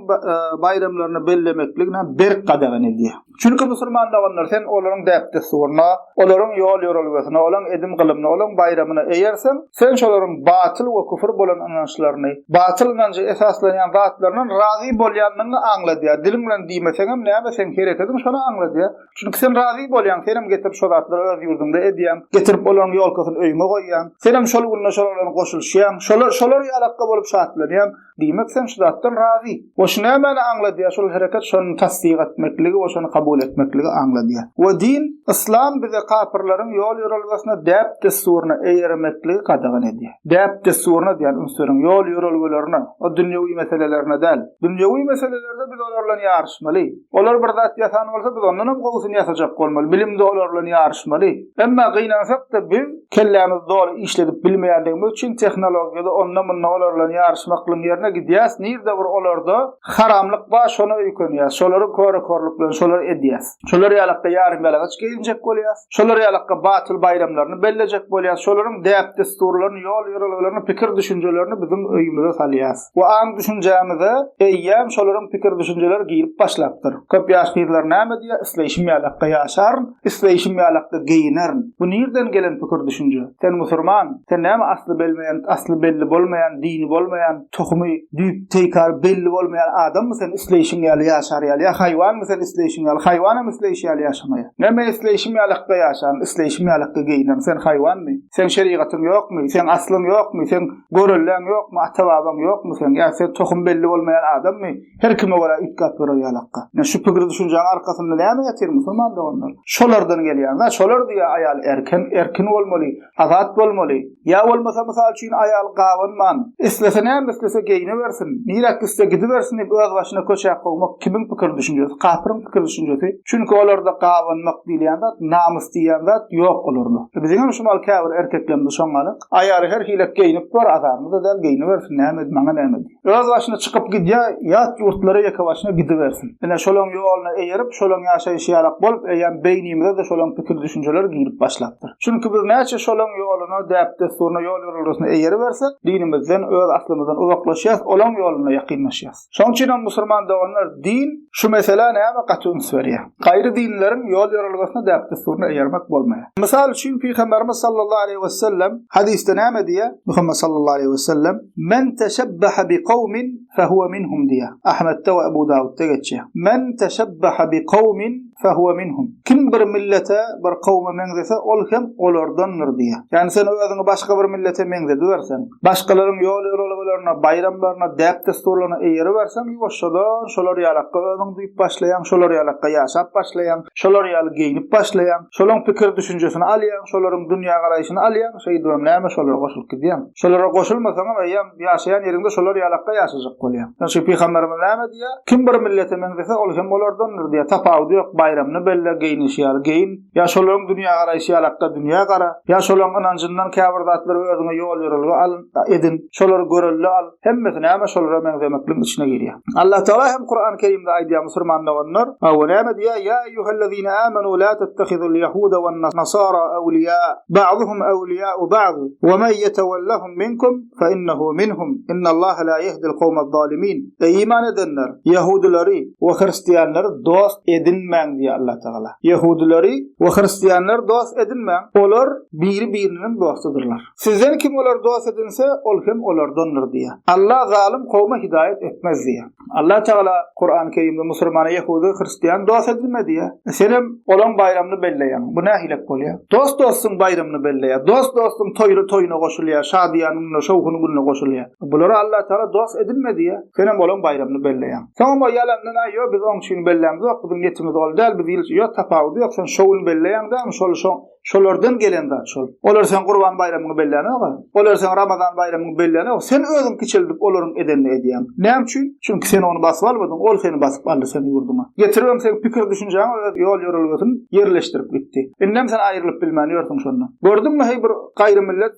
baýramlaryny bellemekligini berk gadagan edýär. Çünki musulman doganlar sen olaryň däp-dessuryna, olaryň ýol-ýörelgesine, olaň edim-gylymyna, olaň baýramyna eýerseň, sen şolaryň batyl we küfür bolan ynançlaryny, batyl ynanja esaslanýan zatlaryndan razy bolýandygyňy aňladýar. Diliň bilen diýmeseňem näme seň herekediň şony aňladýar. Çünki sen razy bolýaň, senem getirip şo zatlary öz ýurduňda edýäň, getirip olaryň ýolkasyny öýüňe goýýaň, senem şol günde şolar bilen goşulyşýaň, şolar şolar ýalakga bolup şatlanýaň. Diýmek sen şu zatdan razy. We şu nämäni aňladýar şol hereket şony tassyk etmekligi we şony kabul etmekligi aňladýar. We din, yslam bize kapyrlaryň ýol ýörelgesine däp dessuryna eýermekligi gadagan edýär. Däp dessuryna diýýän üns beriň ýol ýörelgelerine, o dünýewi meselelerine däl. Dünýewi meselelerde biz olar bilen ýaryşmaly. Olar bir zat ýasan bolsa biz ondanam gowusyny ýasajak bolmaly. Bilimde olar bilen ýaryşmaly. Emma gynansak-da biz kellämizi doly işledip bilmeýändigimiz üçin tehnologiýada onda-munda olar bilen ýaryşmaklygyň ýerine gidýäs, nirde bir olarda haramlyk bar şona öýkenýäs, şolary köre-körlük bilen şolary edýäs. Şolar ýalakda ýarym-ýalaňaç geýinjek bolýas, şolar ýalakda batyl baýramlaryny bellejek bolýas, şolaryň däp-dessurlaryny, ýol-ýörelgelerini, pikir-düşünjelerini biziň öýümize salýas. We aň-düşünjämize eýýäm şolaryň pikir-düşünjeleri girip başlapdyr. Köp ýaş gyzlar näme diýýär, Isleýşim ýalakda ýaşaryn, Isleýşim ýalakda geýinerin. Bu nirden gelen pikir-düşünje? Sen musurman, sen näme asly belmeýän, asly belli bolmaýan, dini bolmaýan, tohumy düýp-teýkary belli bolmaýan adammy sen isleýşiň ýaly ýaşar ýaly ýa haýwanmy sen isleýşiň ýaly, haýwanam isleýşi ýaly ýaşamaýar. Näme men isleýşim ýalakda ýaşaryn, isleýşim ýalakda geýinerin, sen haýwanmy? Seň şerigatyň ýokmy? Seň aslyň ýokmy? Seň görelläň ýokmy? Ata-babaň ýokmy seň? Ýa sen tohum belli bolmaýan adammy? Her kime görä üýtgäp ýörer ýalakga. Ine şu pikir-düşünjäň arkasynda näme ýatyr musulman doganlar? Şolardan gelýän zat şolar diýýär aýal erkin, erkin bolmaly, azat bolmaly. Ýa bolmasa mysal üçin aýal gabanman, islese näme islese geýnibersin, nirä gitse gidibersin diýip öz başyna köçä kowmak kimiň pikir-düşünjesi? Kapyryň pikir-düşünjesi. Çünki olarda gabanmak diýilýän zat, namys diýýän zat ýok olarda. Biziňem şu mal käbir erkeklerimiz şoňňalyk. Aýaly her hilek geýnip bar, azarymyz-da däl, geýnibersin, näme maňa näme diýip. Öz başyna çykyp gidýär, ýat ýurtlara ýeke başyna gidibersin. Ine, şolaň ýoluna eýerip, şolaň ýaşaýşy ýalak bolup, eýýäm beýnimize-de şolaň pikir-düşünjeleri girip başlapdyr. Çünki biz näçe şolaň ýoluna, däp-dessuryna, ýol-ýörelgesine eýeribersek, dinimizden, öz aslymyzdan uzaklaşýas, olaň ýoluna ýakynlaşýas. Şonuň üçinem musurman doganlar, din şu meselä näme gaty üns berýär. Gaýry dinleriň ýol-ýörelgesine, däp-dessuryna eýermek bolmaýar. Mysal üçin, Pygamberimiz sallallahu aleýhi wesellem hadysda näme diýýär? Muhammet sallallahu aleýhi wesellem, Men teşebbehe bi kawmin fehuwe minhum diýýär. Ahmetde we Ebu Dawutda geçýär. Men teşebbehe bi kawmin fehuwe minhum. Kim bir millete, bir kowma meňzese, ol hem olardandyr diýýär. Ýagny sen özüňi başga bir millete meňzediberseň, başgalaryň ýol-ýörelgelerine, baýramlaryna, däp-dessurlaryna eýeriberseň, ýuwaşjadan şolar ýalakga özüňi duýup başlaýaň, şolar ýalakga ýaşap başlaýaň, şolar ýaly geýnip başlaýaň, şolaň pikir-düşünjesini alýaň, şolaryň dünýägaraýşyny alýaň, şeýdibem näme şolara goşulyp gidýäň. Şolara goşulmasaňam eýýäm ýaşaýan ýeriňde şolar ýalakga ýaşajak. bolýar. Şonuň üçin pygamberimiz näme diýýär? Kim bir millete meňzese, ol hem olardandyr diýýär. Tapawudy ýok, baýramyny belle, geýnişi ýaly geýin, ýa şolaryň dünýägaraýşy ýalakda dünýä gara, ýa şolaryň ynanjyndan käbir zatlary özüňe ýol-ýörelge al, edin, şolary görelde al. Hemmesi näme şolara meňzemekligiň içine girýär. Allah Tagala hem Kur'an Kerimde aýdýar musurman doganlar, hawa näme diýýär? Ýa eýýuhellezine amenu la tettehizul ýahuda wen nasara awliýa, ba'duhum awliýa'u ba'd, we men ýetewellehum minkum fe innehu minhum, innallaha la ýehdil kowmez zalimin. Eý iman edenler, ýahudylary we hristianlary dost edinmäň diýýär Allah Tagala. Ýahudylary we hristianlary dost edinmäň, olar biri-biriniň dostudyrlar. Sizden kim olary dost edinse, ol hem olardandyr diýýär. Allah zalym kowma hidaýat etmez diýýär. Allah Tagala Kurany Kerimde musurmana ýehudy, hristian dost edinme diýýär. E senem olaň baýramyny belleýäň. Bu nähilek bolýar? Dost dostuň baýramyny belleýär. Dost dostuň toýly toýuna goşulýar, şadyýan gününe, şowhun gününe goşulýar. Bulara Allah Tagala dost edinme diýýär. Senem olaň baýramyny belleýäň. Soňam o ýalandan aý ýok biz oň üçin bellämzok, biziň niýetimiz ol däl, biz ýyl ýok tapawudy ýok, sen şo gün belleýäň dämi şol şo Şolardan gelen zat şol. Olar seň Gurban baýramyňy bellänok-a. Olar seň Ramazan baýramyňy bellänok. Sen özüň kiçeldip olaryň edenini edýäň. Näme üçin? Çünki sen ony basyp almadyň, ol seni basyp aldy seň ýurduňa. Getiribem seň pikir-düşünjäňe öz ýol-ýörelgesini ýerleşdirip gitdi. Indem sen aýrylyp bilmän ýörsüň şondan. Gördüňmi heý bir gaýry millet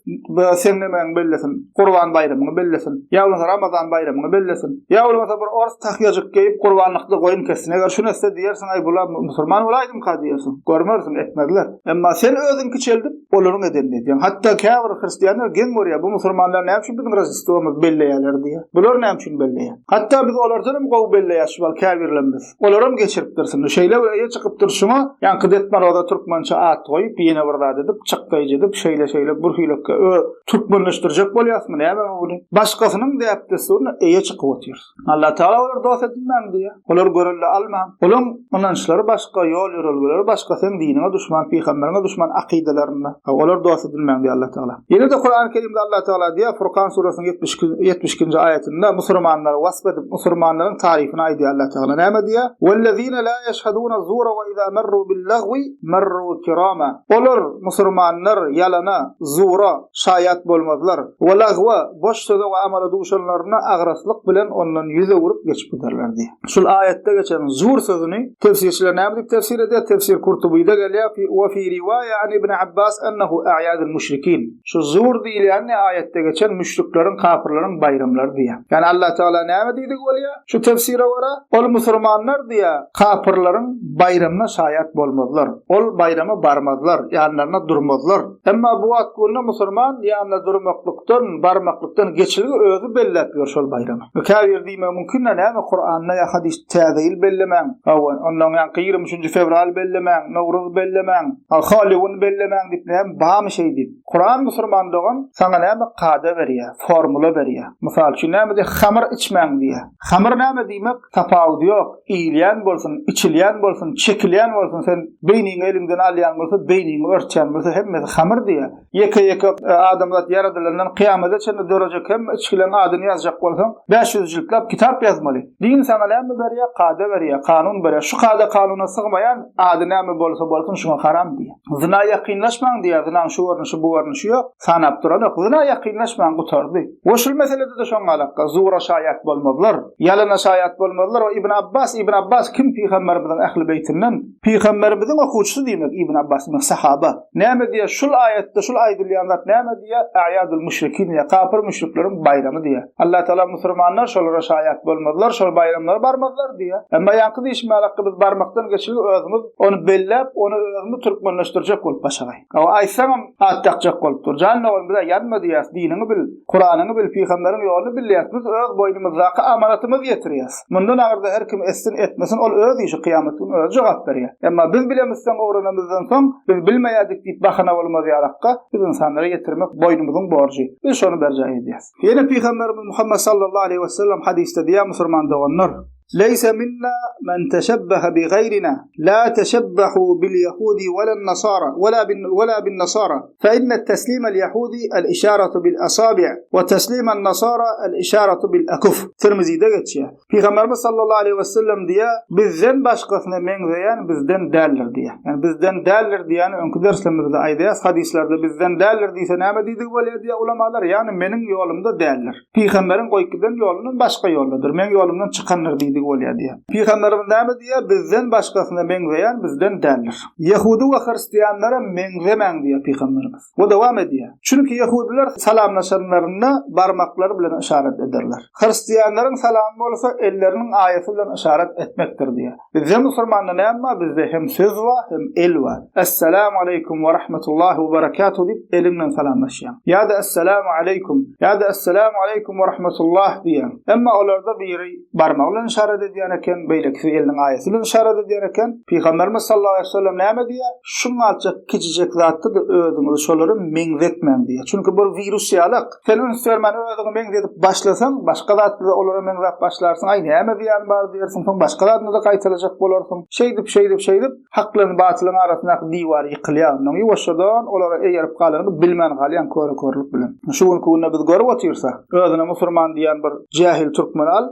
seň nemäňi bellesin, Gurban baýramyňy bellesin, ýa bolmasa Ramazan baýramyňy bellesin, ýa bolmasa bir ors tahýajyk geýip gurbanlykda goýun kessin. Eger şuny etse diýersiň, aý bular musurman bolaýdymka diýersiň. Görmersiň, etmezler. Emma sen özüň kiçeldip, olaryň edenini edýäň. Hatda käbir hristianlar geň görýär, bu musurmanlar näme üçin biziň Roždestwomyzy belleýärler diýýär. Bular näme üçin belleýär? Hatda biz olardan hem gowy belleýäs şu wagt käbirlerimiz. Olaram geçiripdir şuny. Şeýle bir eýe çykypdyr şuňa, ýaňky Ded Moroza türkmençe at goýup, ýene bir zat edip, çykdaýjy edip, şeýle-şeýle bir hüýlekge ö türkmenleşdirjek bolýasmy nämemi muny? Başgasynyň däp-dessuryna eýe çykyp otyrys. Allah Tagala olary dost edinmäň diýýär. Olary görelde almaň. Olaň ynançlary başga, ýol-ýörelgeleri başga, seň diniňe duşman, pygamberiňe duşman akydalarynda. Olary dost edinmäň diýýär Allah Tagala. Ýene-de Kurany Kerimde Allah Tagala diýýär, Furkan surasynyň 72 72-nji aýatynda musurmanlary wasp edip, musurmanlaryň taryfyny aýdýar Allah Tagala. Näme diýýär? Wellezine la ýeşhedune zura we iza merru bil-lagwi merru kirama. Olar, musurmanlar, ýalana, zura, şaýat bolmazlar. We lagwa, boş söze we amala duşanlarynda agraslyk bilen ondan ýüz öwrüp geçip giderler diýýär. Şul aýatda geçen zur sözüni tefsirçiler näme diýip tefsir edýär? Tefsir Kurtubyda gelýär, We fi riwaýa an Ibn Abbas ennehu a'ýadul müşrikin. Şu zur diýilýän ne aýatda geçen müşrikleriň, kapyrlaryň baýramlary diýýär. Ýagny Allah Tagala näme diýdigi bolýar? Şu tefsire görä, ol musurmanlar diýýär, kapyrlaryň baýramyna şaýat bolmazlar. Ol baýrama barmazlar, ýanlarynda durmazlar. Emma bu wagt günde musurman ýanynda durmaklykdan, barmaklykdan geçilgi özi belläp ýör şol baýramy. Käbiri diýmegi mümkin-dä, näme Kuranda ýa hadysda täze ýyl bellemäň, hawa, ondan ýaňky 23-nji fewral bellemäň, Nowruz bellemäň, Halloween bellemäň diýip näme barmy şeý diýip. Kuran musurman dogan saňa näme kada berýär, formula berýär. Mysal üçin näme diýýär, hamyr içmäň diýýär. Hamyr näme diýmek? Tapawudy ýok, iýilýän bolsun, içilýän bolsun, çekilýän bolsun, sen beýniňi eliňden alýan bolsa, beýniňi örtýän bolsa hemmesi hamyr diýýär. Ýeke-ýeke adamzat ýaradylandan kyýamada çenli dörejek hemme içgileriň adyny ýazjak bolsaň, 500 jiltläp kitap ýazmaly. Din saňa näme berýär? Kada berýär, kanun berýär. Şu kada-kanuna sygmaýan ady näme bolsa bolsun şuňa haram diýýär. Zyna ýakynlaşmaň diýýär, zynaň şu görnüşi, bu görnüşi ýok. Sanap duranok. Zyna ýakynlaşmaň gutardy. We şul meselede-de şoň galakga, zura şaýat bolmazlar. Ýalana şaýat bolmazlar. We Ibn Abbas, Ibn Abbas kim pygamberimiziň ähli beýtinden? Pygamberimiziň okuwçysy diýmek Ibn Abbas diýmek sahaba. Näme diýýär? Şul aýatda şul aýdylýan zat näme diýýär? A'ýadul müşrikin diýýär. Kapyr müşrikleriň baýramy diýýär. Allah Tagala musurmanlar şolara şaýat bolmazlar, şol baýramlara barmazlar diýýär. Emma ýaňky diýşim ýalakga biz barmakdan geçilgi özümiz ony belläp, ony özümiz türkmenleşdirjek bolup başagaý. Hawa, aýtsaňam, at dakjak bolup dur. Jan dogan, bize ýanma diýýäs, diniňi bil, Kuranyňy bil, pygamberiň ýoluny bil diýýäs. Biz öz boýnumyzdaky amanatymyzy ýetirýäs. Mundan aňyrda her kim etsin, etmesin, ol öz işi, kyýamat güni özi jogap berýär. Emma biz bilemizsoň, öwrenemizden soň, biz bilmeýärdik diýip bahana bolmaz ýalakka, biz ynsanlara ýetirmek boýnumyzyň borjy. Biz şony berjaý edýäs. Ýene pygamberimiz Muhammet sallallahu aleýhi wesellem hadysda diýýär, musurman doganlar! Leýse minna men teşebbehe bi gaýrina, la teşebbehu bil ýehudi welen nasara, wela bin wela bin nasara, fe inne teslimel ýehudi el işaretu bil asabi' we teslimen nasara el işaretu bil ekuf. Tirmizide geçýär. Pygamberimiz sallallahu aleýhi we sellem diýýär, Bizden başgasyna meňzeýän bizden däldir diýýär. Ýagny bizden däldir diýýäni öňki derslerimizde aýdýas, hadyslarda bizden däldir diýse näme diýdigi bolýar diýýär ulamalar, ýagny meniň ýolumda däldir. Pygamberiň goýup giden ýolundan başga ýoldadyr, meň ýolumdan çykandyr diýdigi bolýar diýýär. Pygamberimiz näme diýýär, bizden başgasyna meňzeýän bizden däldir. Ýehudy we hristianlara meňzemäň diýýär pygamberimiz. We dowam edýär. Çünki ýehudylar salamlaşanlarynda barmaklary bilen yşarat ederler. Hristianlaryň salamy bolsa elleriniň aýasy bilen yşarat etmekdir diýýär. Bizde musulmanda näme bar? Bizde hem söz bar, hem el bar. Essalamu aleýkum we rahmetullahi we berekatuh diýip eliň bilen salamlaşýaň. Ýa-da Essalamu aleýkum, ýa-da Essalamu aleýkum we rahmetullah diýýäň. Emma olarda biri barmagy bilen yşarat edýän eken, beýlekisi eliniň aýasy bilen yşarat edýän eken. Pygamberimiz sallallahu aleýhi we sellem näme diýýär? Şuňalçak kiçijek zatda-da özüňizi şolara meňzetmäň diýýär. Çünki bir wirus ýalak. Sen üns bermän özüňi meňzedip başlasaň, başga zatda-da olara meňzäp başlarsyň, aý näme zyýany bar diýersiň, soň başga zadyny-da gaýtalajak bolarsyň. Şeýdip, şeýdip, şeýdip, hak bilen batylyň arasyndaky diwar ýykylýar. Onnoň ýuwaşjadan olara eýerip galanyňy bilmän galýaň köre-körlük bilen. Şu günki günde biz görüp otyrsak, özüne musurman diýýän bir jähil türkmeni al,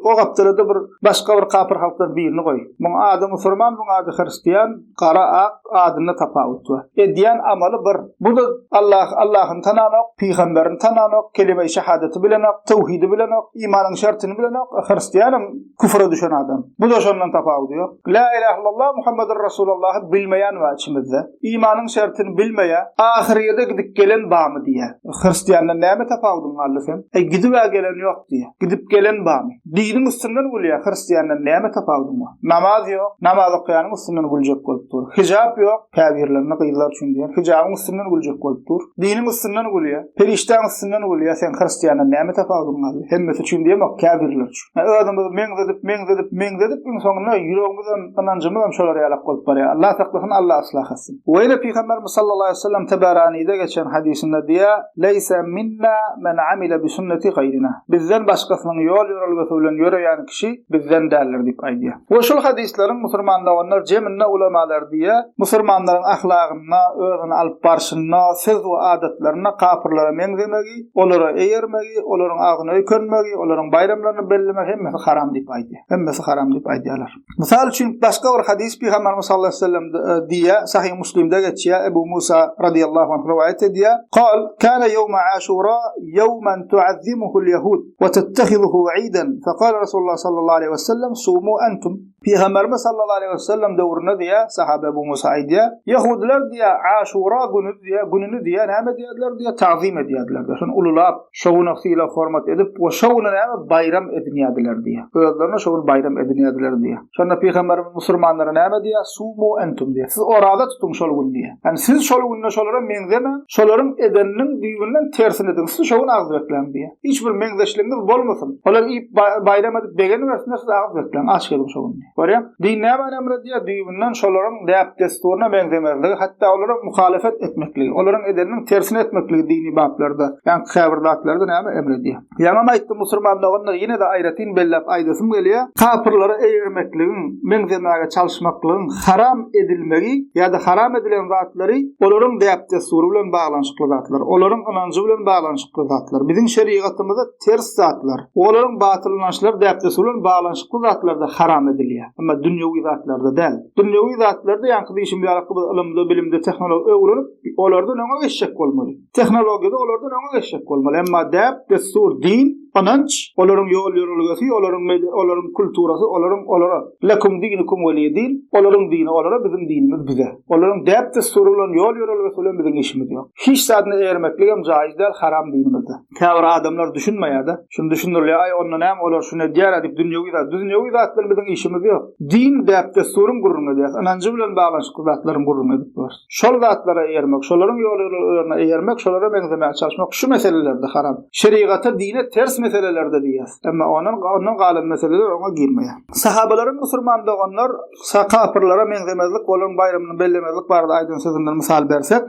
o gapdala-da bir başga bir kapyr halkdan birini goý. Muň ady musurman, muň ady hristian. Gara ak adynda tapawut bar. Edýän amaly bir. Bu-da Allah, Allahyny tananok, pygamberini tananok, kelime-i şehadeti bilenok, töwhidi bilenok, imanyň şertini bilenok, hristianam küfre düşen adam. Bu-da şondan tapawudy ýok. La ilahe illallah Muhammedur Rasulullahy bilmeýän bar içimizde. Imanyň şertini bilmeýär. Ahyrýede gidip gelen barmy diýýär. Hristiandan näme tapawudyň galdy seň? Äý gidib-ä gelen ýok diýýär. Gidip gelen barmy? Diniň üstünden gülýär, hristiandan näme tapawudyň bar? Namaz ýok, namaz okaýanyň üstünden güljek bolup dur. Hijap ýok, käbirlerinde gyzlar üçin diýen, hijabyň üstünden güljek bolup dur. Diniň üstünden gülýär, perişdäň üstünden gülýär, seň hristiandan näme tapawudyň galdy? Hemmesi üçin diýemok, käbirleri üçin. Özümizi meňzedip, meňzedip, meňzedip, iň soňunda ýüregimizem, ynanjymyzam şolar ýalak bolup barýar. Allah saklasyn, Allah yslah etsin. We ýene Pygamberimiz sallallahu aleýhi we sellem Teberanide geçen hadysynda diýýär, Leýse minna men amile bi sünneti gaýrina. Bizden başgasynyň ýol-ýörelgesi bilen ýöreýän kişi bizden däldir diýip aýdýar. We şul hadyslaryň musurman doganlar jeminde ulamalar diýýär, musurmanlaryň ahlagynda, özüni alyp barşynda, söz we adatlarynda kapyrlara meňzemegi, olara eýermegi, olaryň agzyna öýkenmegi, olaryň baýramlaryny bellemegi hemmesi haram diýip aýdýar. Hemmesi haram diýip aýdýarlar. Mysal üçin başga bir hadys Pygamberimiz sallallahu aleyhi ve sellem e, diýýär, Sahih Muslimde geçýär, Ebu Musa radiyallahu anh rowaýat edýär. Qal kana yawma Aşura yawman tu'azzimuhu al-yahud we tattakhizuhu 'idan. Faqala Rasulullah sallallahu aleyhi ve sellem sumu antum. Pygamberimiz sallallahu aleyhi ve sellem döwründe diýýär, sahabe Ebu Musa aýdýar, Ýehudylar diýýär, Aşura güni diýýär, gününi diýýär, näme diýýärler diýýär, ta'zim edýärdiler diýýär. Şony ululap Şo güne sylag-hormat edip we şo güni näme baýram edinýärdiler diýýär. Özlerine şo gün baýram edinýärdiler diýýär. Şonda Pygamberimiz musurmanlara näme diýýär? Sumu entum diýýär. Siz oraza tutuň şol gün diýýär. Ýagny siz şol günde şolara meňzemäň, şolaryň edeniniň düýbünden tersini ediň. Siz şo gün agyz bekläň diýýär. Hiç bir meňzeşligiňiz bolmasyn. Olar iýip baýram edip begenibersinler, siz agyz bekläň, aç geziň şo gün diýýär. Görýäň? Din nämäni emr edýär? Düýbünden şolaryň däp-dessuryna meňzemezligi, hatda olara muhalefet etmekligi, olaryň edeniniň tersini etmekligi dini baplarda, ýaňky käbir zatlarda näme emr edýär? Ýaňam aýtdym, musurman doganlar, ýene-de aýratyn belläp aýdasym gelýär, kapyrlara eýermekligiň, meňzemäge çalyşmaklygyň haram edilmegi ýa-da haram edilen zatlary olaryň däp-dessury bilen baglanyşykly zatlar, olaryň ynanjy bilen baglanyşykly zatlar. Biziň şerigatymyza ters zatlar, olaryň batyl ynançlary, däp-dessur bilen baglanyşykly zatlarda haram edilýär. Emma dünýewi zatlarda däl. Dünýewi zatlarda ýaňky diýşim ýaly biz ylymda, bilimde, tehnologiýada öwrenip, olardan öňe geçjek bolmaly. Tehnologiýada olardan öňe geçjek bolmaly. Emma däp-dessur, din, ynanç, olaryň ýol-ýörelgesi, olaryň olaryň kulturasy, olaryň olara lekum dinukum weliýe din, olaryň dini olara, biziň dinimiz bize. Olaryň däp-dessury bilen, ýol-ýörelgesi bilen biziň işimiz ýok. Hiç zadyna eýermekligem jaýyz däl, haram dinimizde. Käbir adamlar düşünmeýär-de. Şuny düşündirilýär, aý onda näme olar şuny edýär-ä diýip dünýewi zat. Dünýewi zat bilen biziň işimiz ýok. Din, däp-dessuryň gürrüňini edýäris. Ynanjy bilen baglanyşykly zatlaryň gürrüňini edip durarys. Şol zatlara eýermek, şolaryň ýol-ýörelgelerine eýermek, şolara meňzemäge çalyşmak şu meselelerde haram. Şerigata, dine ters. Mukaddes meselelerde diýýäs. Emma ondan ondan galan meseleler oňa girmeýär. Sahabalaryň musurman doganlar kapyrlara meňzemezlik, olaryň baýramyny bellemezlik barada aýdan sözünden mysal bersek,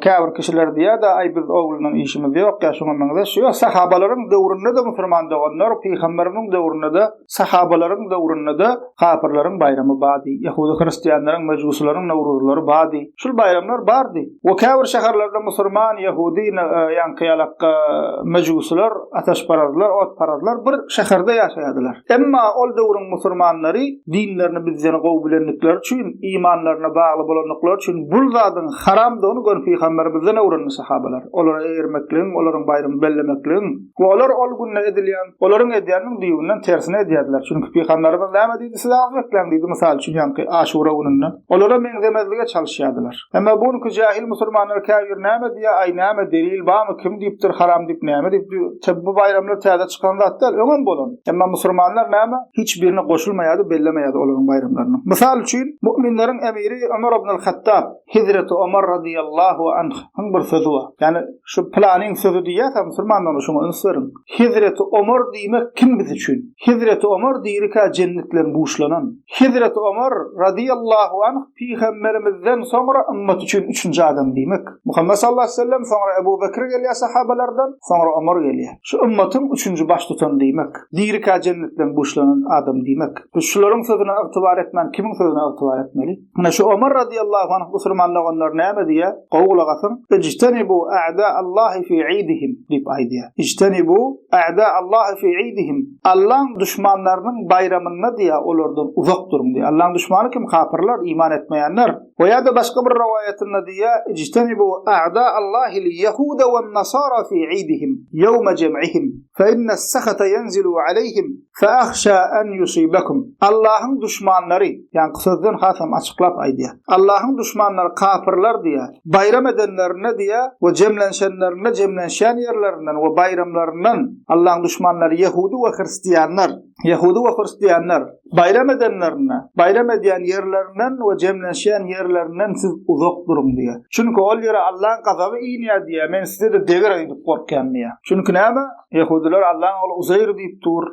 käbir kişiler diýýär-de, aý biz oglundan işimiz ýok ýa şuňa meňzeş. Ýok, sahabalaryň döwründe-de musurman doganlar, pygamberimiziň döwründe-de, sahabalaryň döwründe-de kapyrlaryň baýramy bardy. Ýehudy hristianlaryň, mejusylaryň nowruzlary bardy. Şul baýramlar bardy. We käbir şäherlerde musurman, ýehudy, ýaňky ýalak mejusylar, ataşparazlar, otparazlar bir şäherde ýaşaýardylar. Emma ol döwrüň musurmanlary dinlerini bizden gowy bilendikleri üçin, imanlaryna bagly bolandyklary üçin bul zadyň haramdygyny göni pygamberimizden öwrendi sahabalar. Olara eýermekligiň, olaryň baýramyny bellemekligiň we olar ol günde edilýän, olaryň edýäniniň düýbünden tersini edýärdiler. Çünki pygamberimiz näme diýdi, siz agyz bekläň diýdi, mysal üçin ýaňky Aşura gününde. Olara meňzemezlige çalyşýardylar. Emma bu günki jahil musulmanlar käbir näme diýýär, aý näme delil barmy, kim diýipdir haram diýip näme diýip, bu baýramlar täze çykan zat däl, öňem bolan. Emma musulmanlar näme, hiç birine goşulmaýardy, bellemeýärdi olaryň baýramlaryny. Mysal üçin, mu'minleriň emiri Ömer ibn al-Hattab, Hezreti Omar razyýallahu anhyň bir sözi bar. Ýagny şu pylanyň sözi diýýärkä musulmanlar şuňa üns beriň. Hezreti Omar diýmek kim biz üçin? Hezreti Omar dirikä jennet bilen buşlanan. Hezreti Omar razyýallahu anh pygamberimizden soňra ymmat üçin üçünji adam diýmek. Muhammet sallallahu aleýhi we sellem soňra Ebu Bekr gelýär sahabalardan, soňra Omar gelýär. Şu ymmatyň üçünji baştutany diýmek. Dirikä jennet bilen buşlanan adam diýmek. Biz şularyň sözüne ygtybar etmän kimiň sözüne ygtybar etmeli? Ine şu Omar razyýallahu anh musulman doganlar näme diýýär? Gowy gulak asyň. Ijtenibu a'da Allahi fi idihim diýip aýdýar. Ijtenibu a'da Allahi fi idihim. Allaň duşmanlarynyň baýramynda diýýär, olardan uzak duruň diýýär. Allaň duşmany kim? Kapyrlar, iman etmeýänler. We ýa-da başga bir rowaýatynda diýýär, Ijtenibu a'da Allahil ýehuda wen-nasara fi idihim, ýewme jem'ihim, fe innes-sahata ýenzilu aleýhim, fe ahşa en ýusibekum. Allahyň duşmanlary, ýaňky sözden hasam açyklap aýdýar. Allahyň duşmanlary kapyrlar diýýär. Baýram edenlerinde diýýär we jemlenşenlerinde jemlenşýän ýerlerinden we baýramlaryndan Allahyň duşmanlary ýehudy we hristianlar, ýehudy we hristianlar, baýram edenlerinde, baýram edýän ýerlerinden we jemlenşýän ýerlerinden siz uzak duruň diýýär. Çünki ol ýere Allahyň gazaby inýär diýýär, men size-de deger öýdüp gorkýan diýýär. Çünki näme? Ýehudylar Allaň ogly Uzeýr diýip dur,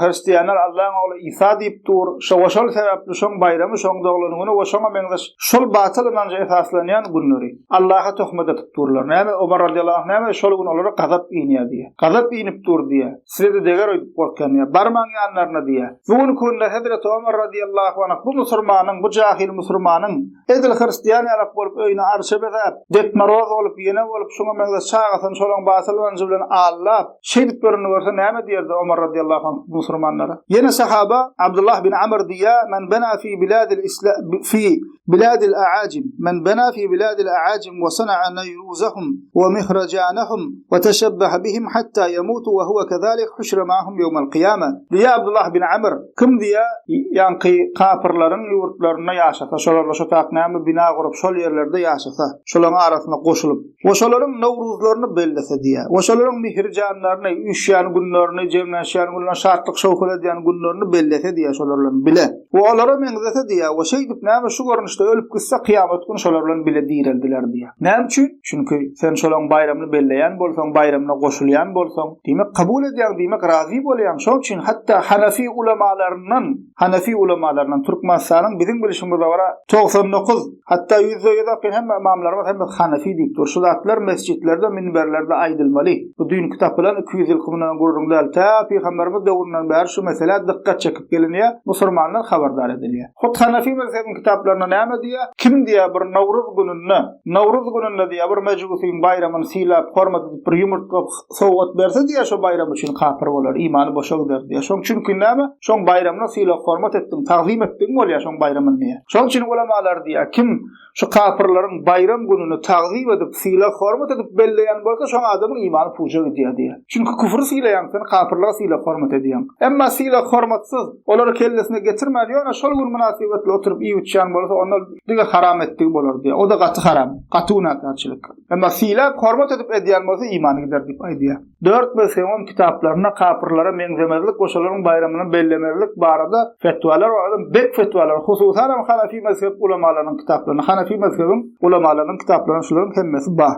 hristianlar Allaň ogly Isa diýip dur. Şo we şol sebäpli şoň baýramy, şoň doglan güni we şoňa meňzeş şol batyl ynanja esaslanýan günleri Allaha töhmet atyp durlar. Näme, Omar razyýallahu anh näme, şol gün olara gazap inýär diýýär. Gazap inip dur diýýär. Size-de deger öýdüp gorkýan diýýär. Barmaň ýanlaryna diýýär. Bu günki günde hezreti Omar razyýallahu anh bu musurmanyň, bu jahyl musurmanyň Edil hristian ýalak bolup öýüni arça bezäp, Ded Moroz bolup, ýene bolup, şuňa meňzeş çagasyny şolaň batyl ynanjy bilen aldap, şeýdip ýörenini görse näme diýerdi Omar radyýallahu anh bu musurmanlara? Ýene sahaba Abdullah bin Amr diýýär, Men bena fi biladil isla fi biladil aajim, men bena fi biladil aajim we sana'a neýruzahum we mihrajanahum we teşebbehe bihim hatta ýemutu we huwe kezalik huşre ma'ahum ýewmel kyýame. Diýýär Abdullah bin Amr, Kim diýýär, ýaňky kapyrlaryň ýurtlarynda ýaşasa, şolarla şo tak näme bina gurup, şol ýerlerde ýaşasa, şolaryň arasyna goşulyp, we şolaryň nowruzlaryny bellese diýýär, we şolaryň mihrijanlaryny, üýşýän günlerini, jemlenşýän günlerini, şatlyk-şowhun edýän günlerini bellese diýýär, şolar bilen bile. We olara meňzese diýýär, we şeýdip näme şu görnüşde ölüp gitse, kyýamat güni şolar bilen bile direldiler diýýär. Näme üçin? Çünki sen şolaň baýramyny belleýän bolsaň, baýramyna goşulýan bolsaň, diýmek, kabul edýäň, diýmek, razy bolýaň. Şoň üçin hatda hanafi ulamalaryndan, hanafi ulamalaryndan Türkmenistanyň biziň bilşimize görä 99, hatda ýüzde ýüz akyn hemme ymamlarymyz hemme hanafi diýip dur. Şu zatlar mesjitlerde, minberlerde aýdylmaly. Bu düýnki tapylan 200 ýylky mundan gürrüň däl. Tä pygamberimiz döwründen bäri şu meselä dykgat çekip gelinýär, musurmanlar habardar edilýär. Hut hanafi mezhebiň kitaplarynda näme diýýär? Kim diýýär bir Nowruz gününde, Nowruz gününde diýýär bir mejusyň baýramyny sylap, hormat edip bir ýumurtga sowgat berse diýýär şo baýram üçin kapyr bolar, imany boşa gider diýýär. Şoň çünki näme? Şoň baýramyna sylag hormat etdiň, tagzym etdigiň bolýar şoň baýramyny diýýär. Şoň üçin ulamalar diýýär, kim şu kapyrlaryň baýram gününi tagzym edip, sylag-hormat edip belleýän bolsa, şoň adamyň imany puja gidýär diýýär. Çünki küfri sylaýaň sen, kapyrlyga sylag-hormat edýäň. Emma sylag-hormatsyz, olary kellesine getirmän, ýöne şol gün mynasybetli oturyp iýip-içýän bolsa, onda diňe haram etdigi bolar diýýär. O-da gaty haram, gaty günäkärçilik. Emma sylap, hormat edip edýän bolsa, imany gider diýip aýdýar. Dört mezhebiň kitaplarynda kapyrlara meňzemezlik we şolaryň baýramyny bellemezlik barada fetwalar bar, özem bek fetwalar, hususanam hanafi mezhep ulamalarynyň kitaplarynda, hanafi mezhebiň ulamalarynyň kitaplarynda şularyň hemmesi bar.